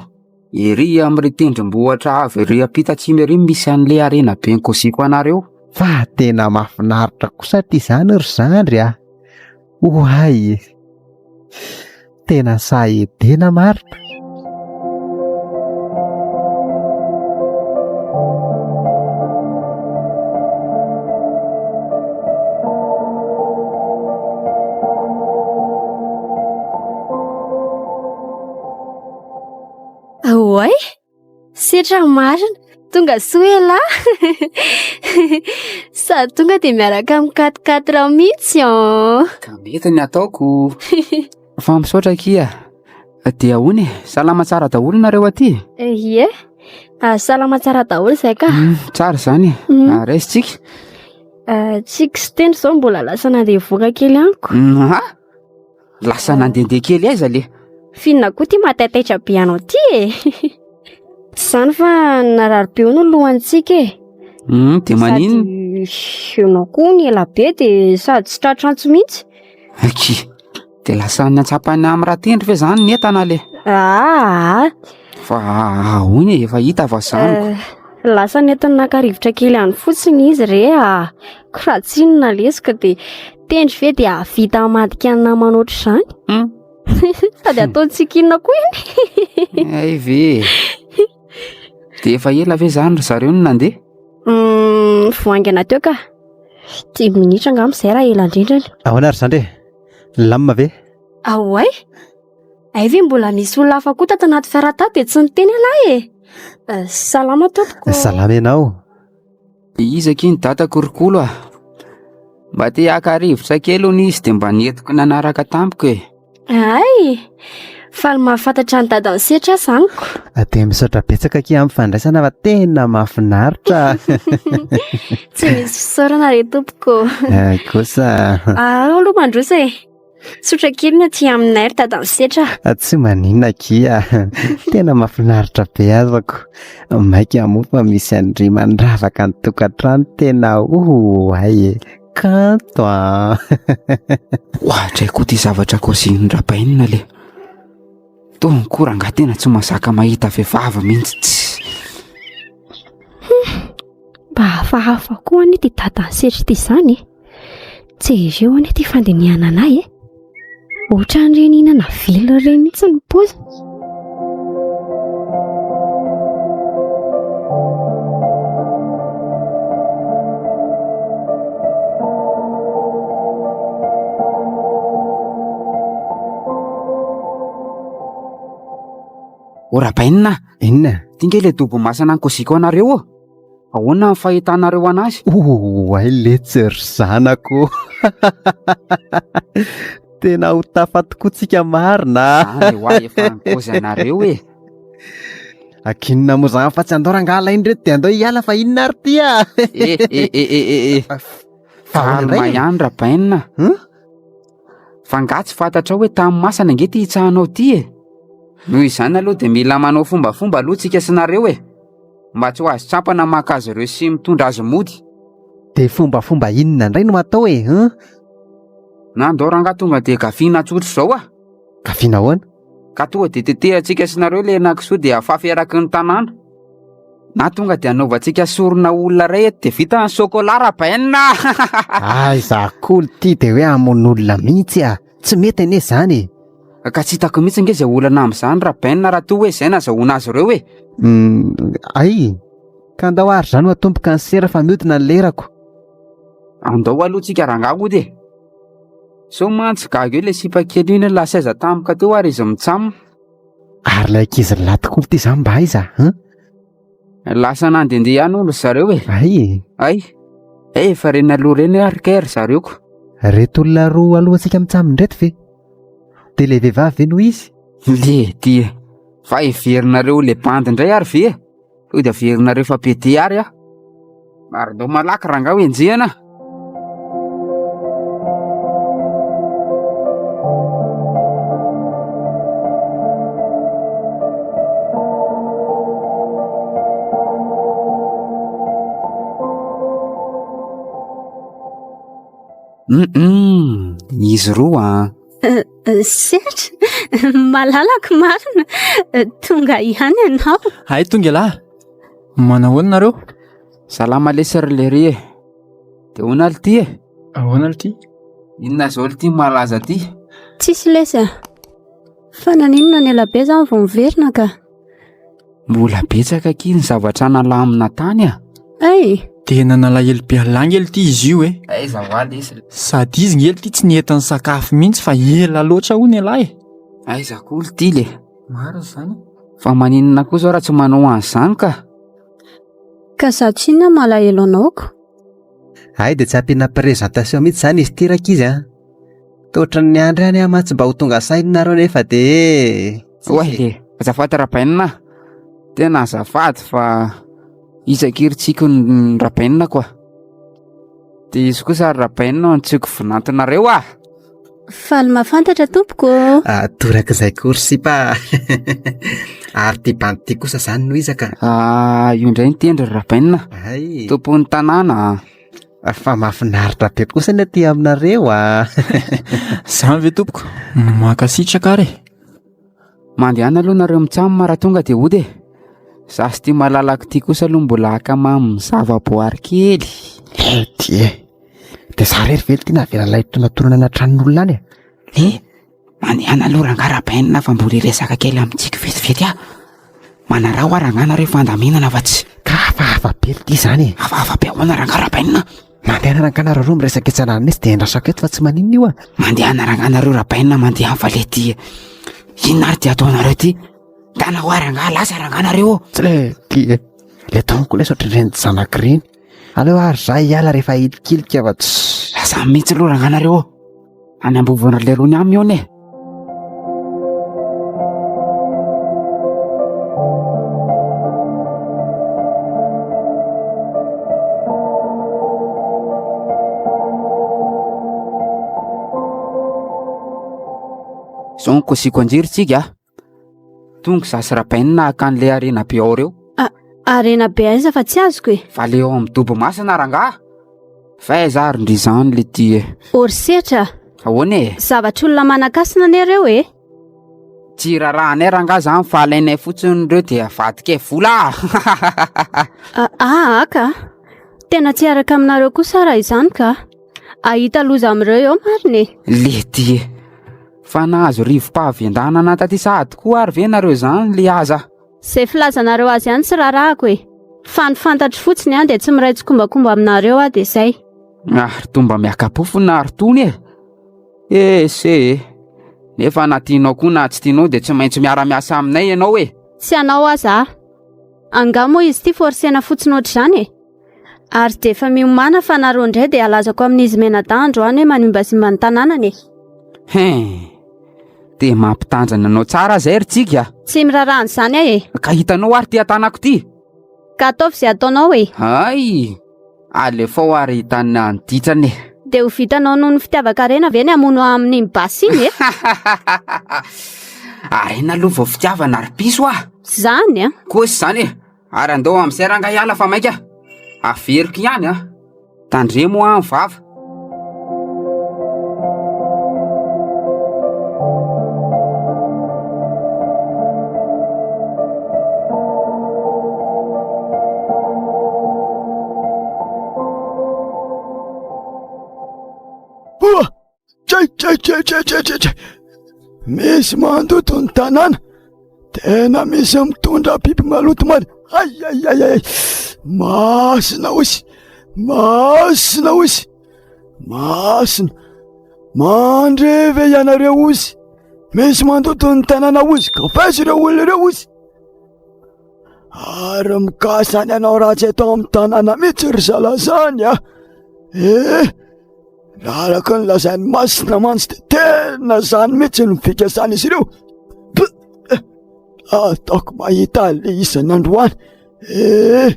S4: ery amin'ireo tendrombohitra avo ery ampita atsimo ery misy an'ilay harena be nikaoziako anareo.
S8: Fa tena mahafinaritra kosa ity izany ry zandry a. Oay! Tena sahy edena marina.
S3: Oay! Setra marina, tonga soa elah. Sady tonga dia miaraka amin'ny quatre quatre mihitsy an.
S4: Ka mety ny ataoko. Fa misaotra akia. Dia ahoana e? Salama tsara daholo nareo aty?
S3: Ie. Ah, salama tsara daholo izay ka.
S4: Mm, tsara izany e.
S3: Mm.
S4: Ah, raisintsika.
S3: Ah, Tsiky sy Tendry izao mbola lasa nandeha hivoaka kely amiko.
S4: Mm, ah. Lasa nandehandeha kely aiza le?
S3: F'inona koa ty mahataitaitra be anao ty e? Tsy izany fa narary be hono ny lohantsika e.
S4: Hmm, dia maninona?
S3: Sady ianao koa ny ela be dia sady tsy tratra antso mihitsy.
S4: Aky, dia lasa niantsapany amin'ny Ratendry ve izany ny entana le?
S3: Aa.
S4: Fa ahoana e, efa hita fa zaniko.
S3: Eh, lasa nentina naka rivotra kely any fotsiny izy re ah. Ko raha tsy inona lesoka dia tendry ve dia hahavita hamadika ny namana ohatr'izany?
S4: Hmm.
S3: Sady ataontsika inona koa iny?
S4: Hay ve. Dia efa ela ve izany ry zareo no nandeha?
S3: Hmm, vao haingana teo ka. Dimy minitra angamba izay raha ela indrindrany.
S8: Ahoana ry zandry e? Lamina ve?
S3: Aoay! Hay ve mbola misy olona hafa koa tato anaty fiara tato dia tsy niteny ialahy e! Eh, salama tompoko.
S8: Salama ianao.
S4: Iza akia ny dadako ry Kolo a? Mba te haka rivotra kely hono izy dia mba nentiko nanaraka tampoka e.
S3: Hay! Faly mahafantatra an'i dadan'i Setra aho zaniko.
S8: Dia misaotra betsaka akia amin'ny fandraisana fa tena mahafinaritra.
S3: Tsy misy fisaorana re tompoko.
S8: Ay kosa.
S3: Aleo aloha mandroso e. Tsotra kely ny aty aminay ry dadan'i Setra.
S8: Tsy maninona akia, tena mahafinaritra be azako. Maika moa fa misy an-dry mandravaka ny tokantrano tena oay e. Kanto an!
S4: Ohatray koa ty zavatra kôzin'i Rabainina le. Tony koa rangahy tena tsy mahazaka mahita vehivavy mihitsy tsy.
S3: Mba hafahafa koa anie ty dadan'i Setra ity izany e. Jereo anie ity fandinihana anay e. Ohatran'ireny hihinana velona ireny mihitsy ny paoziny.
S4: Ô Rabainina a!
S8: Inona?
S4: Ty nge le dobo masina ankoziko anareo ô! Ahoana ny fahitanareo anazy?
S8: Oay letsy ry zanako. Tena ho tafa tokoa tsika marina.
S4: Zany hoa efa nikozy anareo e.
S8: Akinona moa zany fa tsy andao rangahy alainy reto dia andao hiala fa inona ary ty a?
S4: Eh eh eh eh eh eh.
S8: Fa ahoana
S4: Calme
S8: indray e?
S4: ihany Rabainina.
S8: Hein?
S4: Fa angaha tsy fantatrao hoe tany masina ange ty hitsahanao ty e? Noho izany aloha dia mila manao fombafomba aloha tsika sy nareo e. Mba tsy ho azo tsampana maka azy ireo sy mitondra azy mody.
S8: Dia fombafomba inona indray no atao e? Hein?
S4: Na andao rangaha tonga dia gafiana tsotra izao ah.
S8: Gafiana ahoana?
S4: Ka tonga dia tetehantsika sy nareo ilay henakisoa dia afafy eraky ny tanàna. Na tonga dia anaovantsika sorona olona iray eto dia vita ny chocolat Rabain ah!
S8: Aiza koa ity dia hoe hamono olona mihitsy ah! Tsy mety anie izany e!
S4: Ka tsy hitako mihitsy ange izay olana amin'izany Rabain raha toa hoe izay nazahoana azy ireo e!
S8: Ay! Ka andao ary izany ho atomboka ny sera fa mihodina ny lerako.
S4: Andao aloha tsika rangahy hody e! Sao mantsy gaga eo ilay sipa kely iny lasa aiza tampoka teo ary izy mitsam.
S8: Ary ilay ankizy lahy tokoa ity izany mba aiza an?
S4: Lasa nandehandeha ihany hono ry zareo e.
S8: Ay e.
S4: Ay. Eh, efa reny aloha reny ary kay ry zareo ko.
S8: Reto olona roa alohantsika mitsamina ireto ve? Dia ilay vehivavy ve no izy?
S4: Le ty e. Fa heverinareo le bandy indray ary ve e? Sao dia averinareo fa pété ary aho. Ary ndao malaky rangahy ho enjehina. Hum, izy roa an.
S5: Setra, malalako marina, tonga ihany ianao.
S1: Hay tonga ialahy. Manahoana nareo?
S4: Salama lesy ry lery e. De ahoana ry ty e?
S1: Ahoana ry ty?
S4: Inona zao ry ty malaza ty?
S5: Tsisy lesy a. Fa naninona ny ela be zany vao miverina ka?
S4: Mbola betsaka akia ny zavatra nalamina tany a.
S5: Ay!
S1: Tena nalahelo be an'lah nge ity izy io e.
S4: Aiza hoa lesy?
S1: Sady izy nge ity tsy nety nisakafo mihitsy fa ela loatra hono ialahy e.
S4: Aiza koa ry ty le?
S1: Marina izany.
S4: Fa maninona koa zao raha tsy manao an'izany ka?
S5: Ka za tsinona malahelo anao ko.
S8: Hay dia tsy ampiana présentation mihitsy izany izy ity rankizy a! Toa ohatran'ny niandry ihany aho mantsy mba ho tonga saina nareo nefa dia
S4: Oay le, azafady Rabainina a! Tena azafady fa iza akia ry Tsiky ny Rabainina koa? Dia izy kosa ry Rabainina no antsoiko vinantonareo ah!
S5: Faly mahafantatra tompoko ô!
S8: Ah, torak'izay koa ry sipa a! Ary ity bandy ity kosa izany no iza ka?
S4: Ah, io indray ny tendry ry Rabainina.
S8: Hay.
S4: Tompon'ny tanàna a.
S8: Fa mahafinaritra be kosa ny aty aminareo a!
S1: Izany ve tompoko? Mankasitraka ary e!
S4: Mandehana aloha nareo mitsam raha tonga dia hody e! Za sy ity malalako ity kosa aloha mbola haka mamy zava-boary kely.
S8: Ty e! Dia za rery ve ity navelan'ilay tonantonana any an-tranon'olona any e?
S4: Eh, mandehana aloha rangahy Rabainina fa mbola hiresaka kely amintsika vetivety aho. Manaraho aho rangahy nareo fandaminana fa tsy.
S8: Ka hafahafa be ity izany e!
S4: Hafahafa be ahoana rangahy Rabainina?
S8: Mandehana rangahy nareo roa miresaka etsy andaniny etsy dia andrasako eto fa tsy maninona io a!
S4: Mandehana rangahy nareo Rabainina mandehana fa le ty inona ary ty ataonareo ty? Ndana hoa rangahy lasa rangahy nareo ô!
S8: Tsy le ty e! Le taoniko lesy ohatran'ireny zanako ireny. Aleo ary za hiala rehefa hilikilika fa tsy.
S4: Lasa mihitsy aloha rangahy nareo ô! Any ambovon'ny lerony any mihaona e! Zao no kosiko anjiry tsika a. Tonga za sy Rabainina haka an'ilay harena be ao ireo.
S5: Harena be aiza fa tsy azoko e.
S4: Fa le ao amin'ny dobo masina rangaha. Fa aiza ary ndry izany le ty e?
S5: Horisetra.
S4: Ahoana e?
S5: Zavatr'olona manan-kasina anie ireo e.
S4: Tsy rarahanay rangaha zany fa alainay fotsiny ireo dia avadikay vola.
S5: Ah, aka. Tena tsy hiaraka aminareo kosa raha izany ka. Ahita loza amin'ireo eo marina e.
S4: Le ty e. Fa nahazo rivo-pahavendanana taty sahady koa ary ve nareo izany le aza?
S5: Izay filazanareo azy ihany tsy rarahako e. Fa ny fantatro fotsiny an dia tsy miray tsikombakomba aminareo aho dia izay.
S4: Ary to mba miaka-pofona ary tony e. Ese e. Nefa na tianao koa na tsy tianao dia tsy maintsy miara-miasa aminay ianao e.
S5: Tsy hanao aza aho. Angaha moa izy ity forcena fotsiny ohatr'izany e? Ary dia efa miomàna fa nareo indray dia halazako amin'izy mianadahy androany hoe manimbazimba ny tanànany e.
S4: Hein. Dia mampitanjana anao tsara izay ry Tsiky a.
S5: Tsy miraharaha an'izany aho e.
S4: Ka hitanao ary ity an-tanako ity.
S5: Ka ataovy izay ataonao e.
S4: Hay! Alefao ary hitan'ny ny ditrany e.
S5: Dia ho vitanao noho ny fitiavan-karena ve ny hamono ahy amin'iny basy iny e?
S4: Harena aloha vao fitiavana ry piso a!
S5: Zany a!
S4: Kosa izany e! Ary andao amin'izay rangahy hiala fa maika. Averiko ihany a! Tandremo hoa ny vava.
S7: Oa! Tray tray tray tray tray tray tray. Misy mandoto ny tanàna. Tena misy mitondra biby maloto mary. Ay ay ay ay. Masina osy. Masina osy. Masina. Mandre ve ianareo osy? Misy mandoto ny tanàna osy. Ka faiza ireo olona ireo osy? Ary mikasa ny hanao ratsy eto amin'ny tanàna mihitsy ry zalahy zany a. Eh! Raha araka ny lazain'i Masina mantsy dia tena izany mihitsy no fikasan'izy ireo. Ataoko mahita an'ilay isany androany. Eh!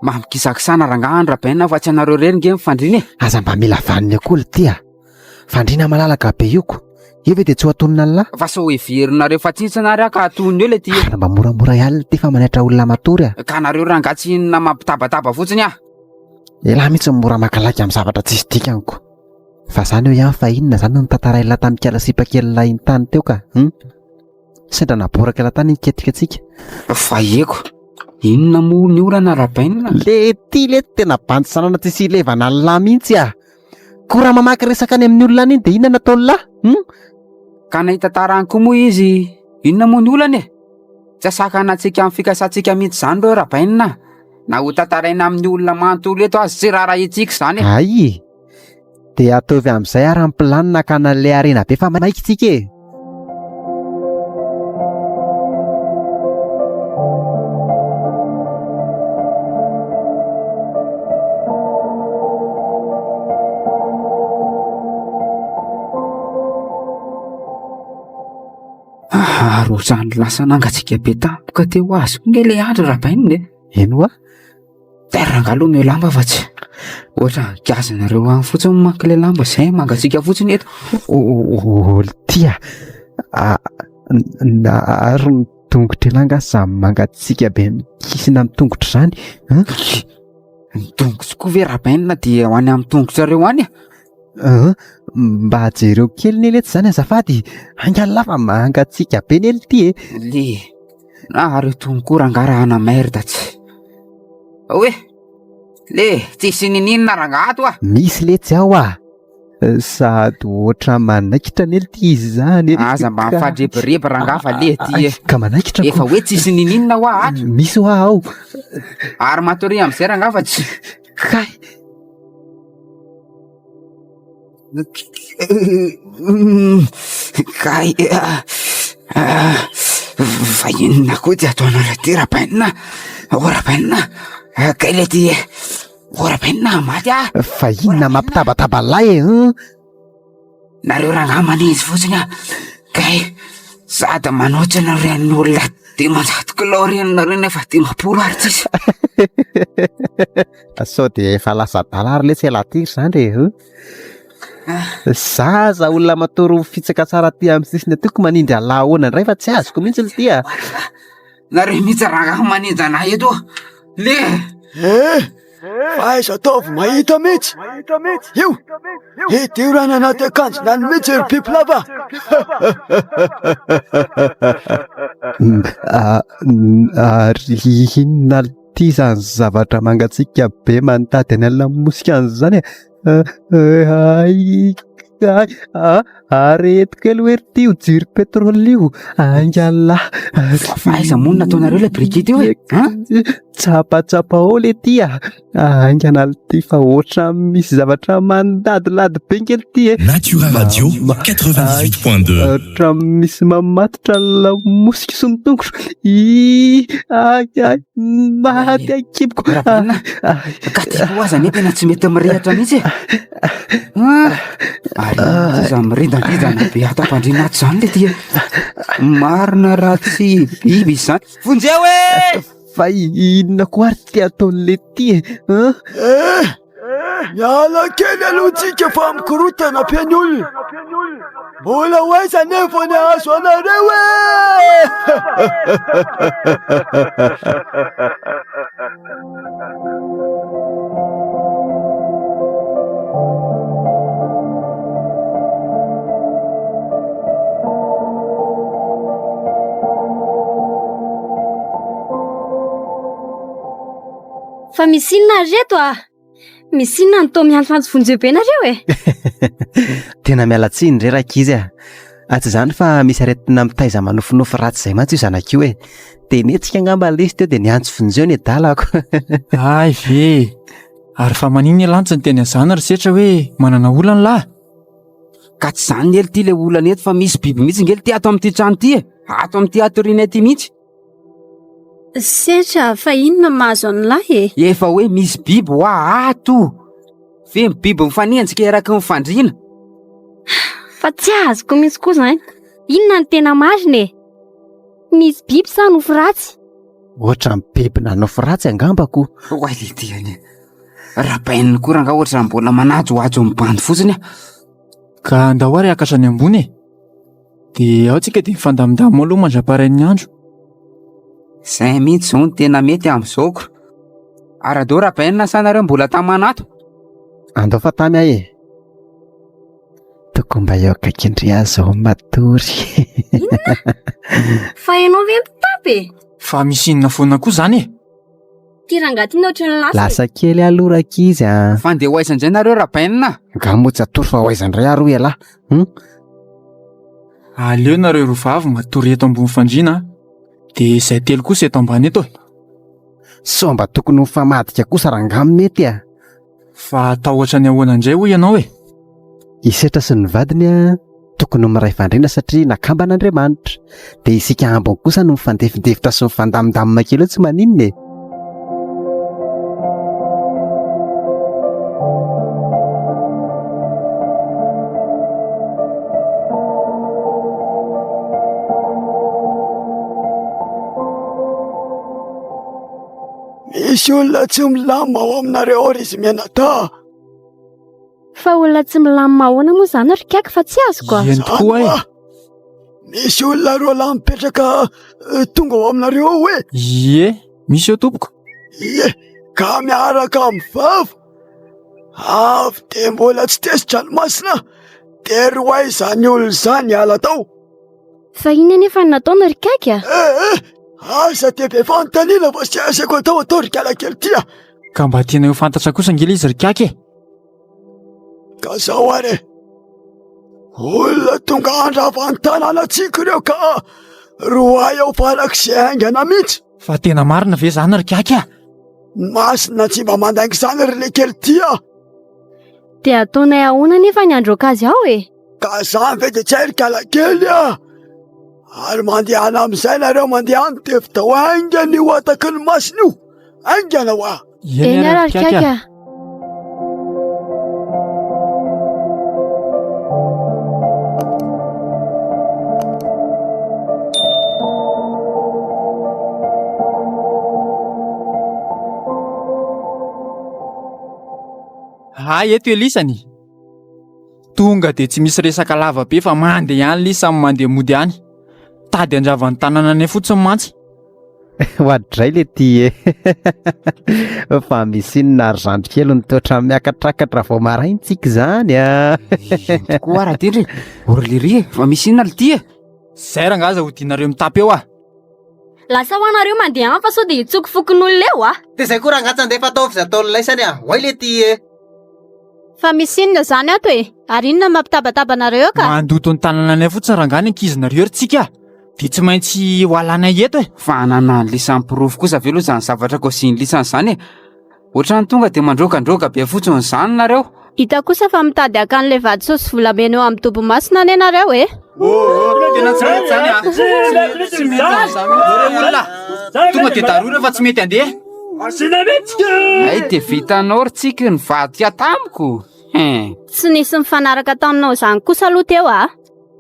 S4: Mamikisakisana rangaha any Rabaina fa tsy anareo irery nge ny fandriana e.
S8: Aza mba mila vaniny akoho lty a! Fandriana malalaka be io ko! Io ve dia tsy ho atonina an'lah?
S4: Fa sao heverinareo fa tsintsina ary aho ka atoniny eo le ty e.
S8: Ary mba moramora ihany lty fa manaitra olona matory a!
S4: Ka nareo rangaha tsy inona mampitabataba fotsiny ah!
S8: Elah mihitsy no mora maka lagy amin'ny zavatra tsisy dikany ko! Fa zany eo ihany fa inona zany no notantarain'lah tamin'ny kala sipa kely lahy iny tany teo ka? Hum? Sendra naboraka ela tany niketrika antsika.
S4: Faheko, inona moa ny olana Rabainina?
S8: Le ty lety tena bandy sanana tsisy ilevana an'lah mihitsy ah! Ko raha mamaky resaka any amin'ny olona any iny de inona no ataon'lah? Hum?
S4: Ka nahita tarany koa moa izy, inona moa ny olana e? Tsy asakana antsika amin'ny fikasantsika mihitsy izany ireo Rabainina ah! Na ho tantaraina amin'ny olona manontolo eto aza tsy raharahiantsika izany e!
S8: Hay e! Dia ataovy amin'izay ary ny planina hakana an'ilay harena be fa maika tsika e!
S4: Ary ohatran'ny lasa nangatsiaka be tampoka teo azy koa nge ilay andro Rabainina e!
S8: Eny hoa!
S4: Dia rangahy aloha omeo lamba fa tsy ohatran'ny giazanareo any fotsiny manko ilay lamba izay mangatsiaka fotsiny eto.
S8: Oltia a na ary ny tongotr'elah angaha samy mangatsiaka be mikisina amin'ny tongotra izany an?
S4: Ny tongotro koa ve Rabainina dia ho any amin'ny tongotrareo any e?
S8: An, mba jereo kely ne letsy izany azafady, haingana lah fa mangatsiaka be ne lty e.
S4: Le, nareo tony koa rangahy raha ana merde tsy. Oe, le tsisy niniana rangahy ato ah.
S8: Misy letsy ao ah. Sady ohatran'ny manaikitra anie lty izy izany e.
S4: Aza mba mifandrebireby rangahy fa le ty e.
S8: Ka manaikitra ko.
S4: Efa hoe tsisy niniana hoa ato.
S8: Misy hoa ao.
S4: Ary matoria am'izay rangahy fa tsy.
S8: Kay.
S4: Kay fa inona koa ty ataonareo ty Rabainina? Ô Rabainina, kay le ty e! Ô Rabainina, maty aho!
S8: Fa inona mampitabataba lahy e?
S4: Nareo rangahy manenjy fotsiny aho. Kay, sady manotrona ireny olona 500 kilao ireny nareo nefa 50 ary tsisy.
S8: Sao dia efa lasa adala ary letsy ialahy ty ry zandry e. Zaza olona matory mifitsaka tsara aty amin'ny sisiny aty ko manindry an'lah ahoana indray fa tsy azoko mihitsy ity a.
S4: Nareo mihitsy rangahy manindry anah eto le.
S7: Eh! Fa aiza ataovy mahita mihitsy. Io! Hidiro any anaty akanjony any mihitsy ry bibilava.
S8: Ary inona ity izany zavatra mangatsiaka be mantady any lamosika any izany e? Hay, hay, areto kely hoe ry ty io jiro pétrole io, haingana lahy.
S4: Fa aiza moa no nataonareo ilay briquet teo e? An?
S8: Tsapatsapao le ty a! Haingana ty fa ohatran'ny misy zavatra mandadilady be kely ty e.
S9: Natura Radio 98.2.
S8: Ohatran'ny misy mamatotra ny lamosiko sy ny tongotro. Ii, ay, ay, maty ankiboko.
S4: Ravalona, ka ty koa aza anie tena tsy mety mirehatra mihitsy e. Ah, ary iza mirindandrindana be ato am-pandriana ato izany le ty e. Marina raha tsy biby izany. Vonjeo e!
S8: Fa inona koa ary ty ataon'le ty e? Hein?
S7: Eh! Miala kely aloha tsika fa mikorotana be ny olona. Mbola ho aiza anefa ny hahazo anareo e!
S3: Fa misy inona ry reto ah? Misy inona no toa miantsoantso vonjeo be nareo e?
S8: Tena miala tsiny re rankizy a! Ah, tsy izany fa misy aretina mitaiza manofinofy ratsy izay mantsy io zanaka io e. Dia nihetsika angamba ilay izy teo dia niantso vonjeo ny adalako.
S1: Hay ve! Ary fa maninona ialahy no tsy niteny an'izany ry Setra hoe manana olana lahy?
S4: Ka tsy izany nge ity ilay olana eto fa misy biby mihitsy nge ity ato amin'ity trano ity e! Ato amin'ity atorianay ity mihitsy.
S5: Setra, fa inona mahazo an'lahy e?
S4: Efa hoe misy biby hoa ato! Feno biby mifanenjika eraky ny fandriana.
S3: Fa tsy azoko mihitsy koa izany. Inona no tena marina e? Misy biby sa nofy ratsy?
S8: Ohatran'ny biby nanofy ratsy angamba ko.
S4: Oay le ty anie. Rabaininy koa rangaha ohatran'ny mbola manajohajo amin'ny bandy fotsiny ah.
S1: Ka andao ary hiakatra any ambony e. Dia ao tsika dia mifandamindamina aloha mandra-parain'ny andro.
S4: Zay mihitsy izao no tena mety amin'izao ko. Aradao Rabainina sa nareo mbola tamana ato?
S8: Andao fa tamy aho e. Tokony mba eo akaikin-dry aho izao matory.
S3: Inona? Fa ianao ve mitapy e?
S1: Fa misy inona foana koa izany e?
S3: Ty rangahy ty no ohatran'ny lasa e.
S8: Lasa kely aloha rankizy a.
S4: Fa ndeha ho aiza indray nareo Rabainina?
S8: Nga moa tsy atoro fa ho aiza indray ary hoy ialahy? Hum?
S1: Aleo nareo roa vavy matory eto ambony fandriana a. Dia izay telo kosa eto ambany eto e.
S8: Sao mba tokony ho mifamadika kosa rangahy mety a.
S1: Fa atao ohatran'ny ahoana indray hoy ianao e?
S8: I Setra sy ny vadiny a, tokony ho miray fandriana satria nakamban'Andriamanitra. Dia isika ambiny kosa no mifandefindefitra sy mifandamindamina kely eo tsy maninona e.
S7: Misy olona tsy milamina ao aminareo ao ry izy mianadahy.
S3: Fa olona tsy milamina ahoana moa izany ry Kaky fa tsy azoko a.
S1: Eny tokoa e.
S7: Misy olona roalahy mipetraka eh, tonga ao aminareo ao e.
S1: Ie, misy eo tompoko.
S7: Ie, ka miaraka amin'ny vava. Avy dia mbola tsy tezitra ny masina, dia roay izany olona izany hiala tao.
S3: Fa inona anefa no nataony ry Kaky a?
S7: Eh, eh, aza dia be fanontaniana fa sy azaiko atao atao ry kalakely ty a.
S1: Ka mba tianay ho fantatra kosa ange ilay izy ry Kaky e.
S7: Ka zao ary e. Olona tonga handrava ny tanànantsika ireo ka roahy ao farak'izay haingana mihitsy.
S1: Fa tena marina ve izany ry Kaky a?
S7: Masina tsy mba mandainga izany ry lekely ty a.
S3: Dia ataonay ahoana anefa ny handroaka azy ao e?
S7: Ka zany ve de tsy hay ry kalakely a! Ary mandehana amin'izay nareo mandehana de vitao haingana io hataky ny masina io! Haingana hoa!
S3: Eny ary ry Kaky a!
S1: Hay eto Elisany. Tonga dia tsy misy resaka lava be fa mandeha ihany lisa samy mandeha mody any. Tady handrava ny tanànanay fotsiny mantsy.
S8: Oadray le ty e. Fa misy inona ary zandry kely no toetra miakatrakatra vao maraintsika izany a.
S4: Eny tokoa ara tendry e. Ory lery e, fa misy inona le ty e?
S1: Zay rangaha aza hodianareo mitapy eo ah.
S3: Lasa ho anareo mandeha any fa sao dia hitsoko fokonolona eo ah.
S8: Dia zay koa rangaha tsy andeha fa ataovy izay ataon'ny laisany ah. Oay le ty e.
S5: Fa misy inona izany ato e? Ary inona no mampitabataba anareo eo ka?
S1: Mandoto ny tanananay fotsiny rangaha ny ankizinareo ry tsika ah. Dia tsy maintsy ho alanay eto e.
S4: Fa ananan'ny lisany porofo kosa ve aloha izany zavatra kaozian'ny lisany izany e? Ohatran'ny tonga dia mandroagandroaga be fotsiny izany nareo.
S5: Hita kosa fa mitady haka an'ilay vatosoa sy volamena eo amin'ny dobo masina anie nareo e!
S1: Tena tsy mety izany a! Tsy mety izany mihitsy ireo olona. Tonga dia daroy ireo fa tsy mety handeha.
S4: Hay dia vitanao ry Tsiky nivadika tamiko. Hein.
S5: Tsy nisy nifanaraka taminao izany kosa aloha teo a!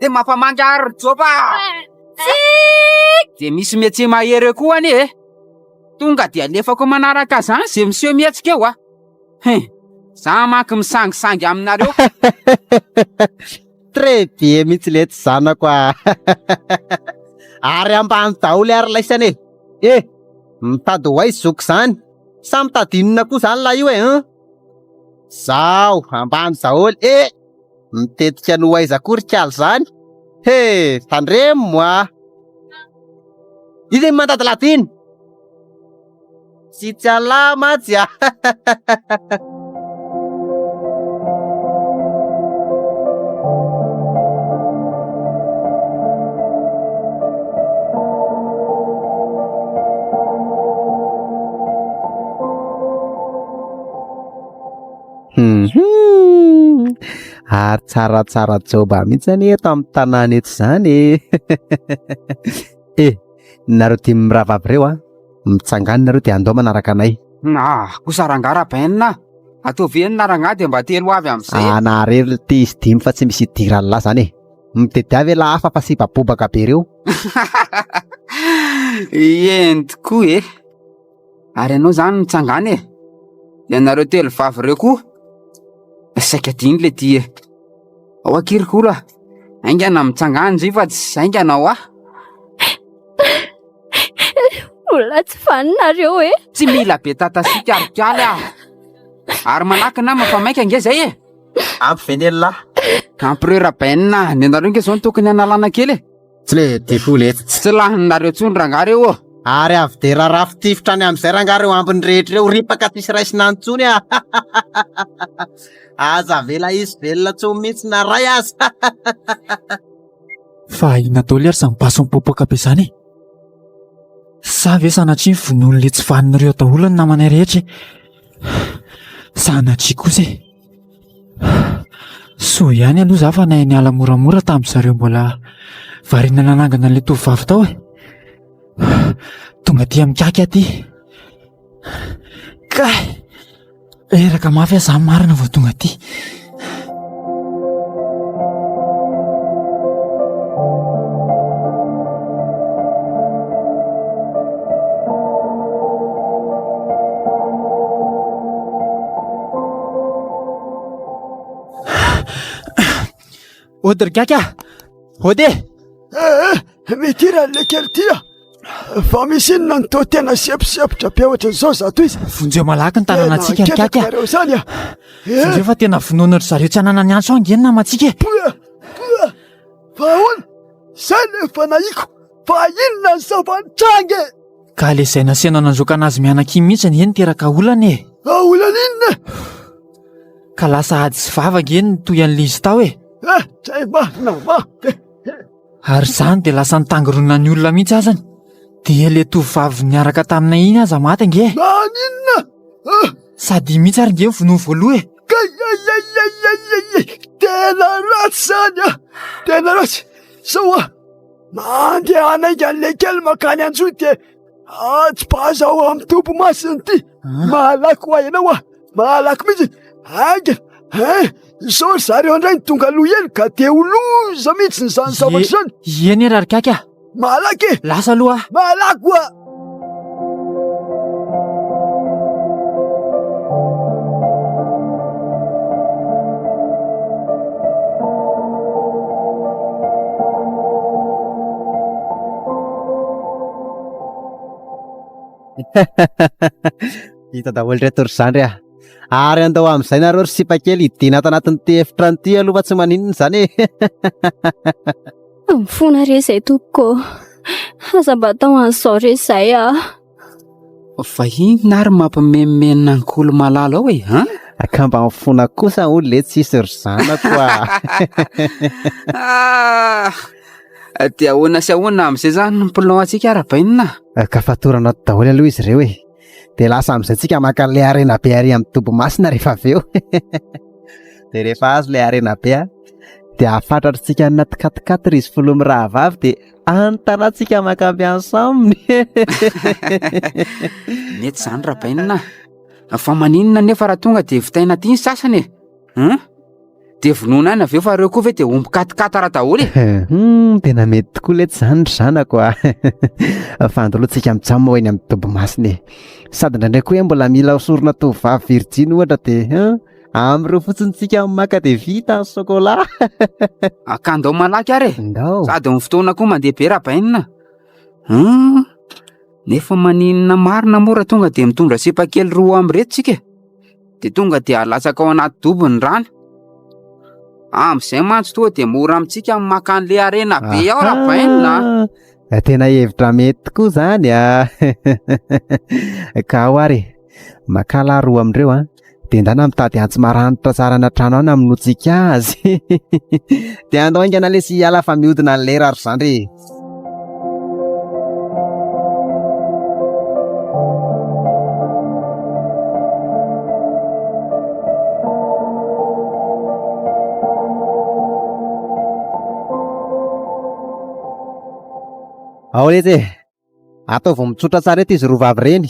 S4: Dia mampamangy ahy ry Joba! Dia misy métier mahery eo koa anie e! Tonga dia alefako manaraka zany ze miseho mihetsika eo a! Hein! Za manko misangisangy aminareo.
S8: Très bien mihitsy letsy zanako a! Ary ambany daholo ary laisany e! Eh! Mitady ho aiza zoky zany? Sa mitady inona koa zany lahy io e hein? Zao, ambany daholo eh! Mitetika ny ho aiza koa ry kaly zany? He! Tandremo moa! Iza iny mandadilady iny? Tsy tsy Allah mantsy a! Hum, ary tsaratsara joba mihitsy anie eto amin'ny tanàna eto izany e. Eh, nareo dimy mirahavavy ireo a, mitsangana nareo dia andao manaraka anay.
S4: Ah, kosa rangahy Rabain a! Ataovy enina rangahy dia mba telo avy amin'izay e.
S8: Anareo ity izy dimy fa tsy misy idiran'ny lahy izany e. Mitediava elah hafa fa sipa bobaka be ireo.
S4: Eny tokoa e. Ary ianao izany mitsangana e. Ianareo telo vavy ireo koa. Saika adino le ty e. Ao akia ry kolo a. Haingana mitsangana ndry fa tsy haingana hoa.
S3: Mbola tsy vaninareo e.
S4: Tsy mila be tatasika ry kaly a. Ary manakina nama fa maika ange zay e.
S8: Ampy ve ny elah?
S4: Ampy reo Rabainina, ny anareo ange zao no tokony hanalana kely e.
S8: Tsy le defo letsy.
S4: Tsy laninareo tsony rangahy reo ô.
S8: Ary avy dia rarafo tifitra any amin'izay rangahy reo ambiny rehetra ireo ripaka tsisy raisina intsony a. Aza avela hisy velona tsony mihitsy na ray aza.
S1: Fa inona daholo ary izany basy mipoapoaka be izany e? Sa ve sanatria vonoin'ilay tsy vanon'ireo daholo ny namanay rehetra e? Sanatria kosa e! Soa ihany aloha za fa nahay niala moramora tamin'ny zareo mbola variana nanangana an'ilay tovovavy tao e. Tonga aty amin'ny kaky aty. Kay! Reraka mafy aho za marina vao tonga aty. Ody ry gaga! Ody e!
S7: Eh, eh, mitira an'ilay kely ity ah. Fa misy inona no toa tena semposempotra be ohatran'izao zato izy?
S1: Vonjeo malaky ny tanànantsika ry gaga!
S7: Nareo izany ah.
S1: Eh. Vonjeo fa tena vonoina ry zareo tsy hanana ny antso ange ny namantsika e!
S7: Poa, poa, fa ahoana? Izay no efa nahiko, fa inona ny zava-nitranga e?
S1: Ka le izay nasiana nandroaka anazy mianaka iny mihitsy anie niteraka olana e!
S7: Ah, olana inona e?
S1: Ka lasa ady sy vava ange ny toy an'ilay izy tao e!
S7: Eh, zay marina va!
S1: Ary izany dia lasa nitangorona ny olona mihitsy azany. Dia ilay tovovavy niaraka taminay iny aza maty ange e!
S7: Maninona? Ah!
S1: Sady iny mihitsy ary ange ny vonoiny voaloha e!
S7: Kay ay ay ay ay ay ay! Tena ratsy izany ah! Tena ratsy! Zao ah! Mandeha hanainga an'ilay kely mankany Anjohy dia atsipaza ao amin'ny Tompo masina ity. Malaky ho ahy ianao ah! Malaky mihitsy! Haingana! Hein! Izao ry zareo indray no tonga aloha eny ka dia ho loza mihitsy izany zavatra izany.
S1: Eny e Rarikaka ah!
S7: Malaky e!
S1: Lasa aloha ah!
S7: Malaky hoa!
S8: Hita daholo ireto ry zandry a. Ary andao amin'izay nareo ry sipa kely hidina ato anatin'ity efitrano ity aloha fa tsy maninona izany e.
S5: Mifona re izay tompoko ô. Aza mba atao an'izao re izay a.
S4: Fa inona ary mampimenomenona an'i Kolo malala ao e, an?
S8: Ka mba mifona kosa hono le tsisy ry zanako a.
S4: Ah, dia ahoana sy ahoana amin'izay izany ny plan antsika Rabainina?
S8: Ka fatorana ato daholo aloha izy ireo e. Dia lasa amin'izay tsika maka an'ilay harena be ary amin'ny dobo masina rehefa avy eo. Dia rehefa azo ilay harena be a, dia afatratritsika any anaty quat-quatre izy filoha mirahavavy dia any tanàntsika maka avy ensemble.
S4: Mety izany Rabainina. Fa maninona nefa raha tonga dia vitaina aty ny sasany e? Hein? Dia vonoina any avy eo fa ireo koa ve dia omby katikatara daholo e?
S8: Hum, tena mety tokoa letsy izany ry zanako a. Fa andao aloha tsika mijanona ho eny amin'ny dobo masina e. Sady indraindray koa hoe mbola mila hosorona tovovavy virjiny ohatra dia hein, amin'ireo fotsiny tsika maka dia vita ny sokola.
S4: Ka andao malaky ary e.
S8: Ndao.
S4: Sady ny fotoana koa mandeha be Rabainina. Hum, nefa maninona marina moa raha tonga dia mitondra sipa kely roa amin'ireto tsika e? Dia tonga dia alatsaka ao anaty dobo ny rano. Amin'izay mantsy toa dia mora amintsika ny maka an'ilay harena be ao Rabainina a.
S8: Ah, tena hevitra mety tokoa izany a. Ka ao ary e, makà lahy roa amin'ireo a, dia ndana mitady antsy maranitra tsara any an-trano any hamonoantsika azy. Dia andao haingana lesy hiala fa mihodina ny lera ry zandry e. Ao letsy e! Ataovy mitsotra tsara eto izy roa vavy ireny.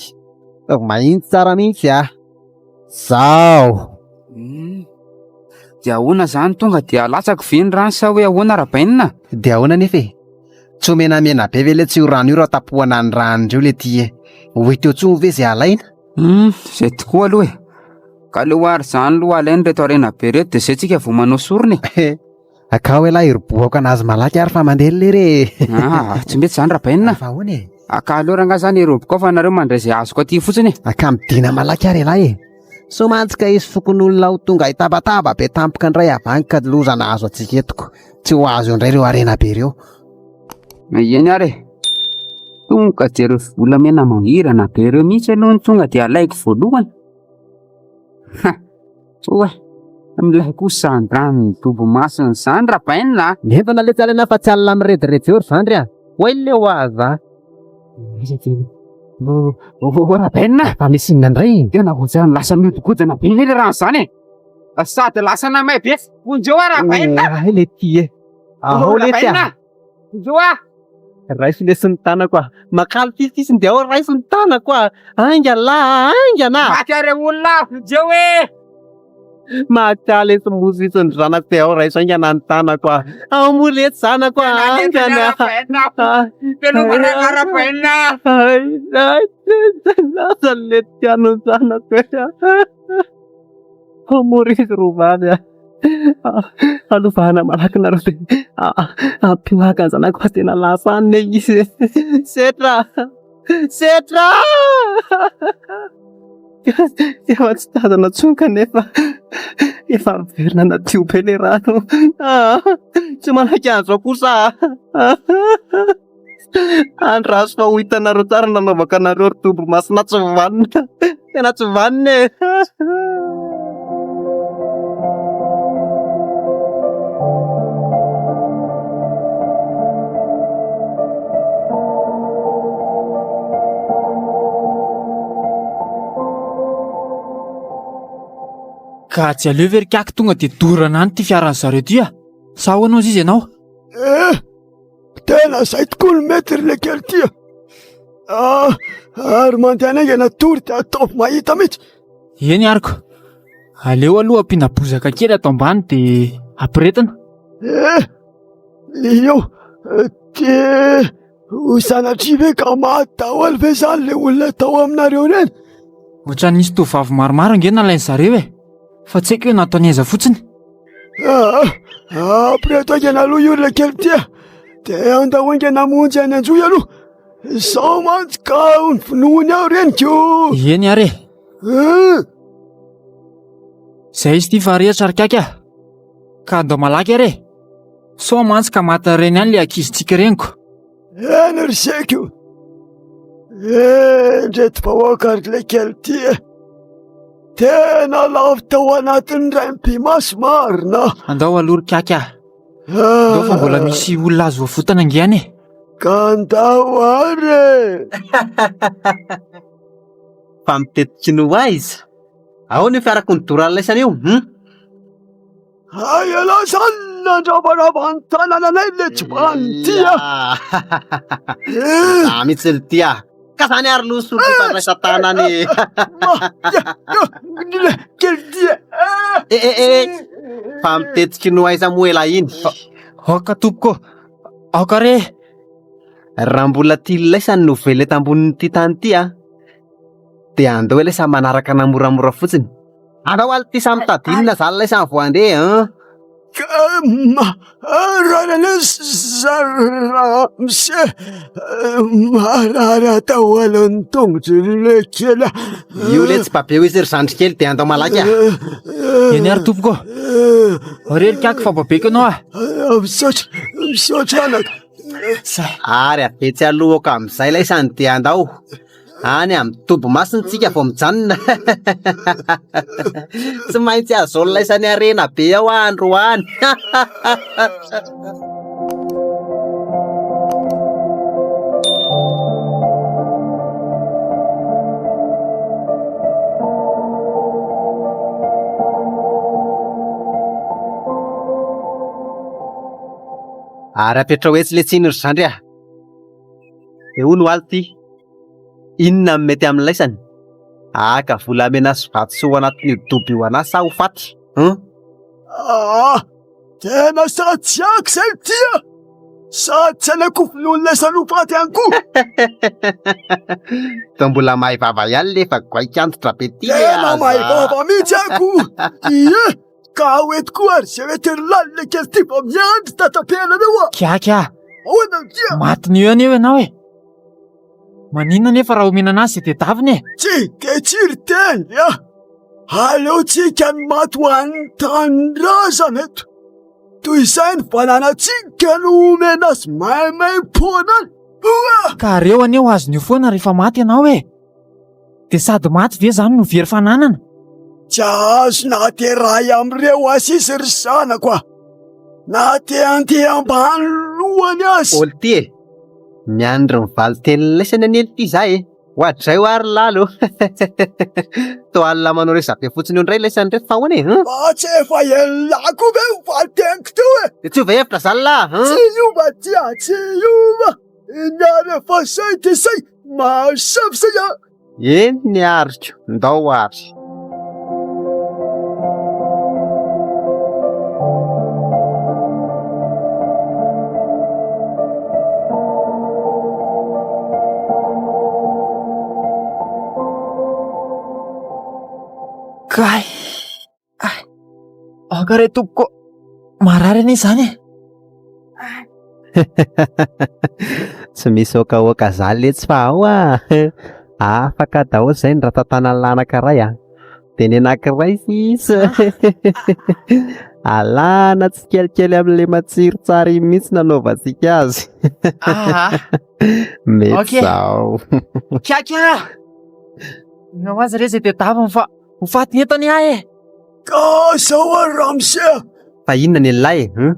S8: Ataovy mahitsy tsara mihitsy ah. Zao.
S4: Hmm. Dia ahoana izany tonga dia alatsako ve ny rano sa hoe ahoana Rabainina?
S8: Dia ahoana anefa e? Tsy ho menamena be ve letsy io rano io raha tapohana ny ran'ireo le ty e? Ho hita eo intsony ve izay alaina?
S4: Hmm, izay tokoa aloha e. Ka aleo ary izany aloha alaina ireto harena be ireto dia izay tsika vao manao sorona e.
S8: Akao elah hirobohako anazy malaky ary fa mandeha lery e.
S4: Ah, tsy mety izany Rabainina.
S8: Fa ahoana e?
S4: Aka aleo rangahy izany hiroboko ao fa nareo mandray izay azoko aty fotsiny e.
S8: Aka midina malaky ary elah e. Sao mantsy ka hisy fokonolona ho tonga hitabataba be tampoka indray avy any ka loza nahazo antsika eto ko. Tsy ho azo eo indray ireo harena be ireo.
S4: Eny ary e. Tonga dia ireo volamena mangirana be ireo mihitsy aloha no tonga dia alaiko voalohany. Ha! Oa! Milay kosa izany ranon'ny dobo masina izany Rabainina a!
S8: Mientana letsy alaina fa tsy alina mirediredy eo ry zandry a! Oay leo aza!
S4: Aiza ty? Ô Rabainina!
S8: Fa misy inona indray?
S4: Tena ohatran'ny lasa mihodinkodina be anie le rano izany e! Sady lasa namay be! Vonjeo aho Rabainina!
S8: Oay le ty e! Ahao letsy a!
S4: Vonjeo aho!
S8: Raiso lesy ny tanako ah! Makaly fifisiny dia ao raiso ny tanako ah! Aingana lah! Aingana!
S4: Maty ary olona vonjeo e!
S8: Maty aho lesy mosy ny zanako dia ao raiso aingana ny tanako ah! Ao moa letsy zanako ah! Aingana!
S4: Veloma Rabainina!
S8: Ay, ay, lasa ny letsy ny zanako e! Hamory izy roa vavy ah! Alovahana malaky nareo dia ampiohaka ny zanako fa tena lasa any ne izy e! Setra! Setra! Efa tsy tazana intsony kanefa efa miverina nadio be ilay rano. Tsy manaiky an'izao kosa aho. Andraso fa ho hitanareo tsara ny nanaovako anareo ry dobo masina tsy vanona. Tena tsy vanona e.
S1: Ka tsy aleo ve ry kaky tonga dia dorana any ity fiaran'ny zareo ity ah? Sa ahoana hozy izy ianao?
S7: Eh! Tena zay tokoa no mety ry lekely ty a! Ah, ary mandehana haingana tory dia ataovy mahita mihitsy.
S1: Eny ariko. Aleo aloha ampiana bozaka kely ato ambany dia ampiretina.
S7: Eh, io dia ho sanatria ve ka maty daholo ve izany le olona tao aminareo ireny?
S1: Ohatran'ny nisy tovovavy maromaro ange nalain'ny zareo e! Fa tsy haiko hoe nataony aiza fotsiny.
S7: Ah, ampireto haingana aloha io olona kely ity a! Dia andao haingana hamonjy any Anjohy aloha. Izao mantsy ka ny finoany aho reniko.
S1: Eny ary e.
S7: Eh!
S1: Izay izy ity fa rehitra ry kaky a. Ka andao malaky ary e. Sao mantsy ka maty reny ihany le ankizintsika reniko.
S7: Eny ry seko. Endreto vahoaka ry le kely ty e. Tena lavo tao anatin'ny raim-pimaso marina.
S1: Andao aloha ry kaky a. Ndao fa mbola misy olona azo avotana ange any e.
S7: Ka ndao ary e.
S8: Fa mitetiky ny ho aiza? Ahoana io fiarako nidoran'laisany io? Hum?
S7: Hay ialahy zany nandravarava ny tanànanay le tsy vanity a.
S8: Za mihitsy ny tia. Ka zany ary loha solo fifandraisan-tanana e. Eh eh eh. Fa mitetiky no aiza moa ela iny?
S1: Aoka tompoko. Aoka re.
S8: Raha mbola tia laisany no velona eto ambonin'ity tany ity a, dia andao ela samy manaraka ana moramora fotsiny. Andao aly ity samy tadinina zany laisany vao handeha an.
S7: Ramose marary atao alan'ny tongotry le kely a.
S8: Io le tsy babeo izy ry zandry kely dia andao malaky a.
S1: Eny ary tompoko. Rerika aky fa babeko ianao a.
S7: Misaotra, misaotra anaka.
S8: Ary avy etsy alohako amin'izay laisany dia andao. Any amin'ny toby masina tsika vao mijanona. Tsy maintsy ahazoan'laisany harena be ao aho androany. Ary apetraho etsy le tsiny ry zandry a! Dia hono ho'aly ty, Inona no mety amin'laisany? Haka volamena sy vatosoa ao anatin'io dobo io anà sa ho faty? Hum?
S7: Aa! Tena sady tsy haiko izay ity a! Sady tsy hanaiky ho vonoin'laisany ho faty ihany koa!
S8: Toa mbola mahay vava ihany le fa goaika antitra be ty le
S7: Tena
S8: aza.
S7: mahay vava mihitsy ako! Ie! Ka ao eto koa ary izay mety ry lalina kely ity vao miandry tatapehanareo a!
S1: Kiaky a!
S7: Ahoana no dia?
S1: Matin'io ihany eo ianao e! Maninona anefa raha omena anazy izay tedaviny e?
S7: Tsy dia tsy ry teny a! Aleontsika ny maty ho an'ny tanindrazana eto, toy izay ny fananantsika no omena azy maimaimpoana any! Oa!
S1: Ka reo anie ho azon'io foana rehefa maty ianao e! Dia sady maty ve izany no very fananana?
S7: Tsy azo na te ray amin'ireo aza izy ry zanako a! Na te handeha ambany lohany aza!
S8: Olty e! Miandry ny valin-tenin'ny laisany anie ity za e! Oadray hoa ry Lalo! Toa alina manao resabe fotsiny eo indray laisany ireto fa ahoana e? Hum?
S7: Fa tsy efa henon'lah koa ve io valin-teniko teo e?
S8: Dia tsy hiova hevitra zany lah? Hum?
S7: Tsy hiova tia, tsy hiova! Ny ary efa zay dia zay, mahasavy zay a!
S8: Eny ny ariko, ndao ary.
S1: Kay! Ay! Aoka re tompoko! Marary anie izany e!
S8: Tsy misy okaoka zany letsy fa ao ah! Afaka daholo zay ny ratantanan'lah anankiray ah! Dia ny anankiray sisa alana tsikelikely amin'ilay matsiro tsara iny mihitsy nanaovantsika azy.
S1: Ah!
S8: Mety
S1: Ok.
S8: zao.
S1: Kiaky ah! Inona ho azy re izay tadiaviny fa ho faty ny entany aho e!
S7: Ka zao ary ramose a!
S8: Fa inona ny an'ilay e? Hum?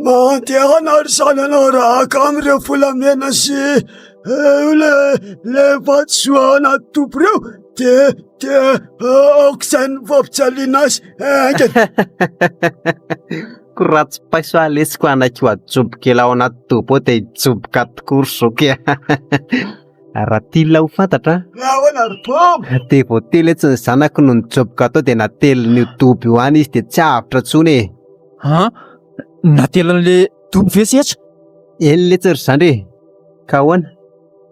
S7: Mandehana ry zananao raha haka amin'ireo volamena sy eh, le le vatosoa anaty dobo ireo de de aoka izay ny fampijaliana azy haingana.
S8: Ko raha tsy paiso aho lesy ko hanaiky ho ajoboka ela ao anaty dobo ao dia hijoboka tokoa ry zoky a! Raha tian'lah ho fantatra
S7: Ahoana ry Bob?
S8: Dia vao telo etsy ny zanako no nijoboka tao dia natelin'io dobo io any izy dia tsy avotra intsony e.
S1: An? Natelin'le dobo ve setra?
S8: Eny letsy ry zandry e. Ka ahoana?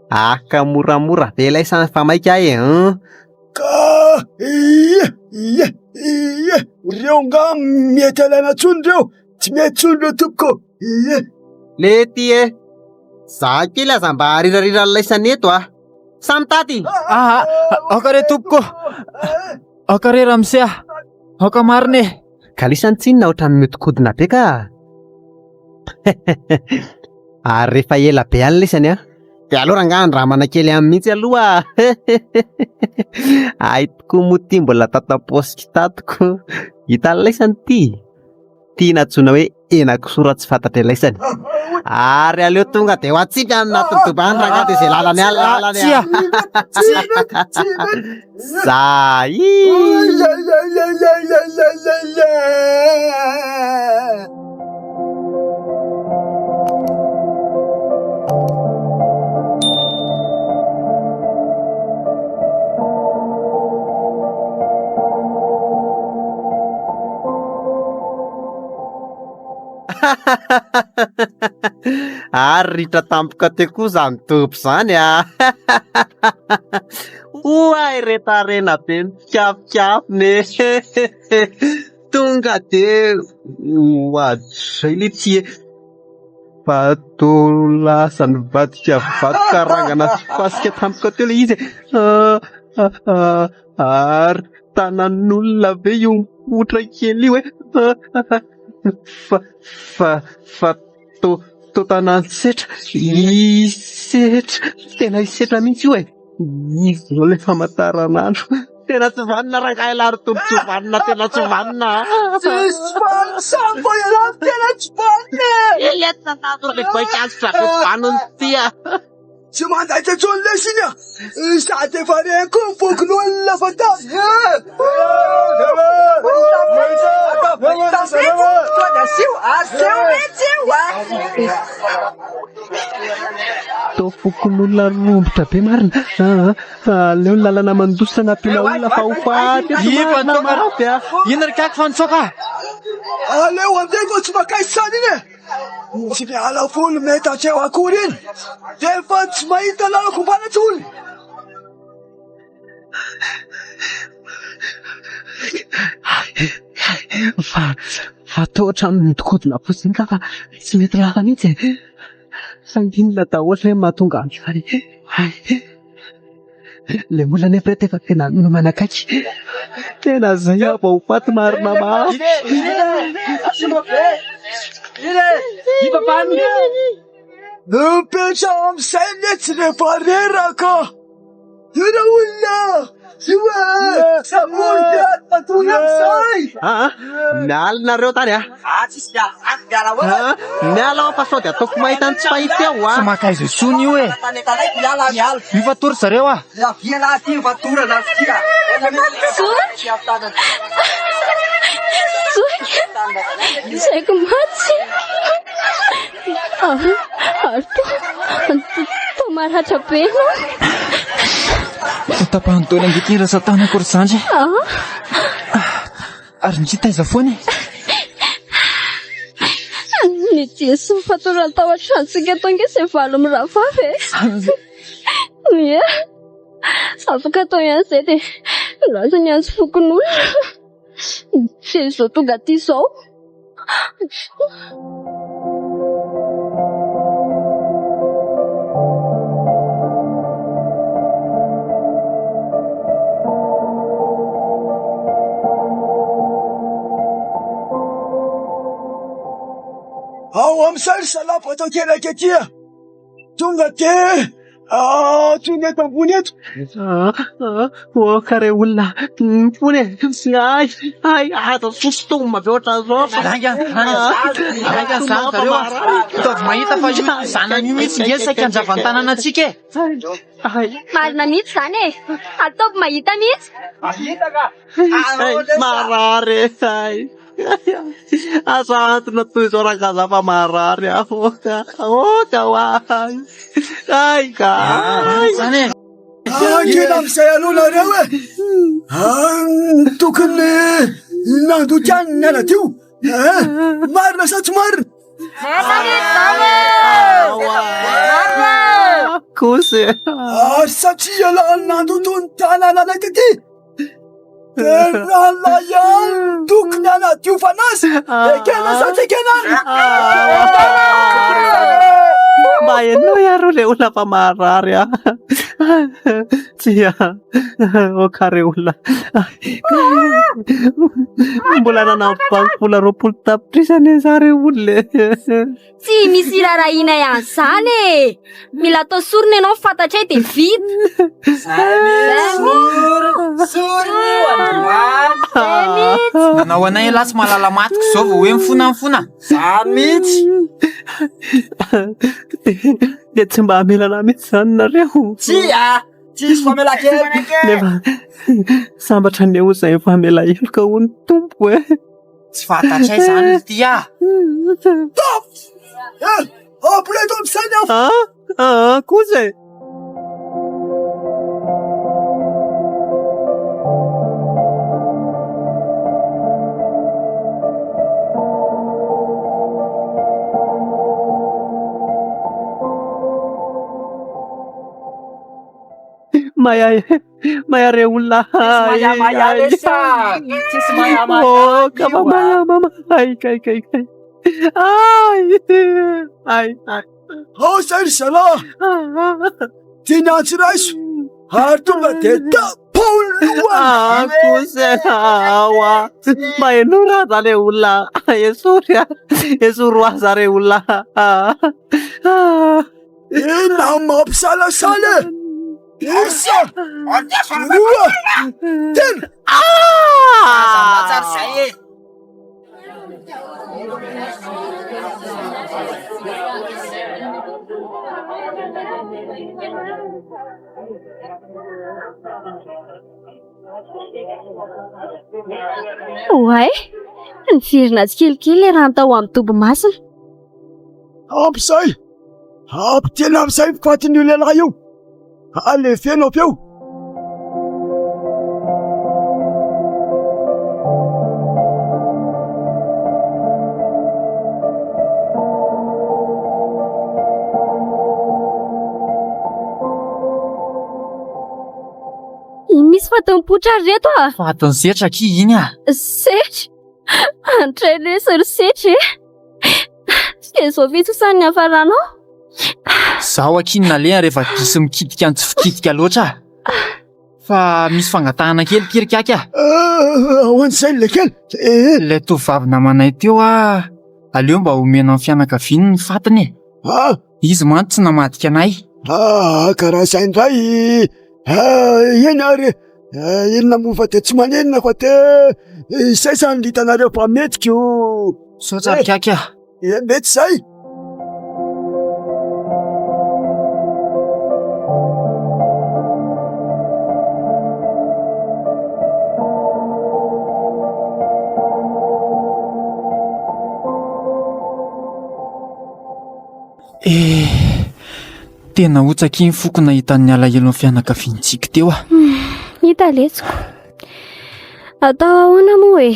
S8: Aka moramora ve ilay samy fa maika aho e an?
S7: Ka ie, ie, ie, reo nga mety alaina tsony reo, tsy mety tsony reo tompoko, ie.
S8: Lety e! Za kely aza mba arirariran'laisany eto a! Samy taty!
S1: Aa, aoka re tompoko! Aoka re ramose a! Aoka marina e!
S8: Ka lisany tsinona ohatran'ny mihodinkodina be ka! Ary rehefa ela be any lisany a! Dia aleo rangaha andramana kely any mihitsy aloha! Hay tokoa moa ity mbola tato am-paosiko tato ko! Hitan'laisany ity? Ity nantsoina hoe henakisoa raha tsy fantatra ilaisany. Ary aleo tonga dia ho atsipy any anatin'ny dobo any rangahy dia izay lalany any lalany.
S1: Tsia!
S8: Zay! Ary ritra tampoka teo koa izany dobo izany a! Oay ireto harena be mikafikafina e! Tonga dia oadray le ty e! Vato lasa nivadika vato karangana sy fasika tampoka teo ilay izy e! Ary tanan'olona ve io mipoitra kely io e? Fa fa fa to to tanan'i Setra, i Setra, tena i Setra mihitsy io e! Izy izao ilay famantaranandro. Tena tsy vanona rangahy lahy ry tompo, tsy vanona, tena tsy vanona a!
S7: Tsisy vanona samy vao ialahy tena tsy vanona e!
S8: Elety tatazona ilay voankazo be tsy vanona ity a!
S7: Tsy mandaitra intsony lesy iny a! Sady efa reny koa ny fokonolona fa tany e!
S8: Toa fokonolona rombotra be marina. Aleo ny lalana mandositra nampiana olona fa ho faty eto marina mafy a!
S1: Inona ry kaky fa nitsoaka?
S7: Aleo andeha fa tsy makaiza izany iny e! Tsy miala folo metatra eo akory iny dia efa tsy mahita lalan-kombana intsony.
S8: Fa fa toa ohatran'ny mihodinkodina fotsiny ka fa tsy mety lasa mihitsy e. Fa inona daholo re no mahatonga an'izany? Hay. Ilay olona anefa ireto efa tena manakaiky. Tena zay aho vao ho faty marina mafy.
S7: Mipetraha amin'izay letsy rehefa reraka. Io ra olona io e! Sambory dia matory amin'izay.
S8: Aa, miala nareo tany a. Aa, miala aho fa sao dia ataoko mahita ny tsy fahita eo a.
S1: Tsy maka aiza intsony io e. Io fa tory zareo a.
S3: Zoky! Zoky! Saiko maty! Ary, ary toa, toa maratra be ianao.
S1: Tapahan'ny taona ange ity rantsan-tanako ry zandry.
S3: Ah.
S1: Ary ndry taiza foana e?
S5: Ny dia sy ny fatorana tao an-tranontsika tao ange izay valo mirahavavy e. Ie. Afaka atao ihany izay dia lasa niantso fokonolona. Dia izao tonga aty izao.
S7: Ao amin'izay ry zalahy bateau kely aty a! Tonga dia Tonga eto ambony eto.
S8: Oka re olona, mifona e. Ay, ay, aza sosotomina be ohatran'izao.
S1: Lainga, lainga zany zareo a. Ataovy mahita fa io zanany io mihitsy nge saika handrava ny tanàna antsika e.
S3: Marina mihitsy izany e. Ataovy mahita mihitsy.
S8: Marary e, ay. Aza ahantona toy izao rangahy za fa marary aho. Aoka hoa. Ay ka.
S1: Zany e.
S7: Angina amin'izay aloha nareo e. Tokony nandoky ihany ny anadio. Marina sa tsy marina?
S8: Kosa e.
S7: Ary satria ialahy nandoto ny tanànanay taty. Tena ihany tokony hanadiovana azy. Ekena sa tsy ekena?
S8: Mba henoy.
S10: Esory le olona fa maharary ahy. Tsia, ok re olona. Mbola nanampy banky vola 20 tapitrisa anie za re olona e.
S3: Tsy misy irarahianay an'izany e! Mila atao sorona ianao fantatray dia vita.
S1: Nanao anay ialahy tsy mahalala matiko izao vao hoe mifona mifona. Zany mihitsy.
S10: Dia tsy mba hamela anah mihitsy izany nareo.
S7: Tsia, tsisy famelan-keloka.
S10: Nefa sambatra anie ho izay efa hamela heloka hoy ny Tompo e.
S1: Tsy fantatray izany ry ty ah.
S7: Stop! Eh, ampireto amin'izay ny afo.
S10: Ah, ah, kosa e. Maya Maya re olona
S11: Maya maya lesy a! Tsisy maya maya
S10: Oh, kama maya mama ay kay kay kay ay ay ay
S7: Ao izay ry zalahy! Ty ny antsy raiso ary tonga dia tapaho ny lohany!
S10: Ah, kosa awa Maheno raha le olona esory a esory ho aza re olona ah.
S7: Inona no mampisalasala e? Isa! Roa! Telo!
S11: Aza mahatsara izay e!
S3: Oay! Niverina tsikelikely ilay rano tao amin'ny dobo masina.
S7: Ampy izay! Ampy tena amin'izay ny fatin'io lehilahy io! Alefeno avy eo!
S3: Iny misy faty mipoitra ry reto a!
S1: Fatin'i Setra akia iny a!
S3: Setra? Antray lesy ry Setra e! Dia izao fitsosan'ny niafaranao?
S1: Izaho akia no nalehany rehefa diso mikitika ny tsy fikitika loatra a! Fa misy fangatahana kely ity ry Kaky a!
S7: Ahoana izay ry Lekely?
S1: Ilay tovovavy namanay teo a, aleo mba omena ny fianakaviany ny fatiny e! Izy mantsy tsy namadika anay.
S7: Ah, ka raha izay indray, ah, eny ary e. Ah, inona moa fa dia tsy maninona fa dia izay izany ny hitanareo fa mety ko.
S1: Misaotra ry Kaky ah.
S7: Eh, mety izay.
S1: Eh, tena hotsaky ny foko nahita ny alahelon'ny fianakavian'i Tsiky teo aho.
S3: Hita letsiko. Atao ahoana moa e?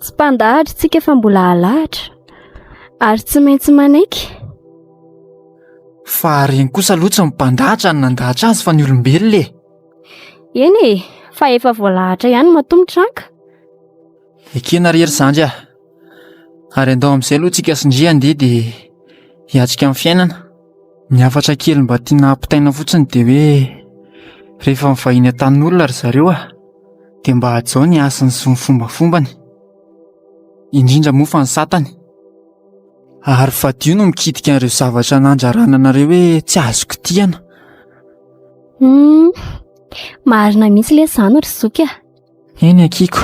S3: Tsy mpandahatra tsika fa mbola alahatra. Ary tsy maintsy manaiky.
S1: Fa reny kosa aloha tsy ny mpandahatra no nandahatra azy fa ny olombelona e.
S3: Eny e, fa efa voalahatra ihany matoa mitranga.
S1: Ekena ry ry zandry a. Ary andao amin'izay aloha tsika sy ndry handeha dia hiatrika ny fiainana. Ny hafatra kely mba tiana hampitaina fotsiny dia hoe rehefa mivahiny an-tanin'olona ry zareo a, dia mba hajao ny hasiny sy ny fombafombany. Indrindra moa fa ny satany. Ary fadio no mikitika an'ireo zavatra nandrarana anareo hoe tsy azo kitihana.
S3: Hum, marina mihitsy lesy izany ry zoky a.
S1: Eny akiko.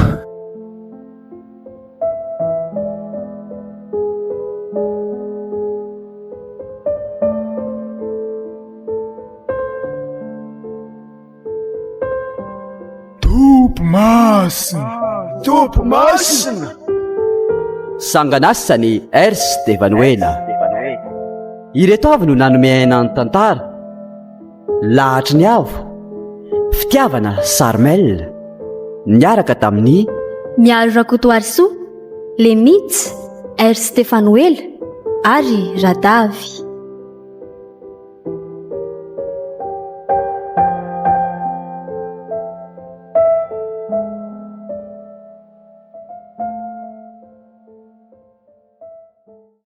S7: Tompo masina, Tompo masina.
S2: Sanganasany Ers Devanoela. Ireto avy no nanome aina ny tantara. Lahatry ny avo, Fitiavana Sarmel, niaraka tamin'i.
S3: Miaro Rakotoarisoa, Les Mits, R Stefanoela ary Radavy.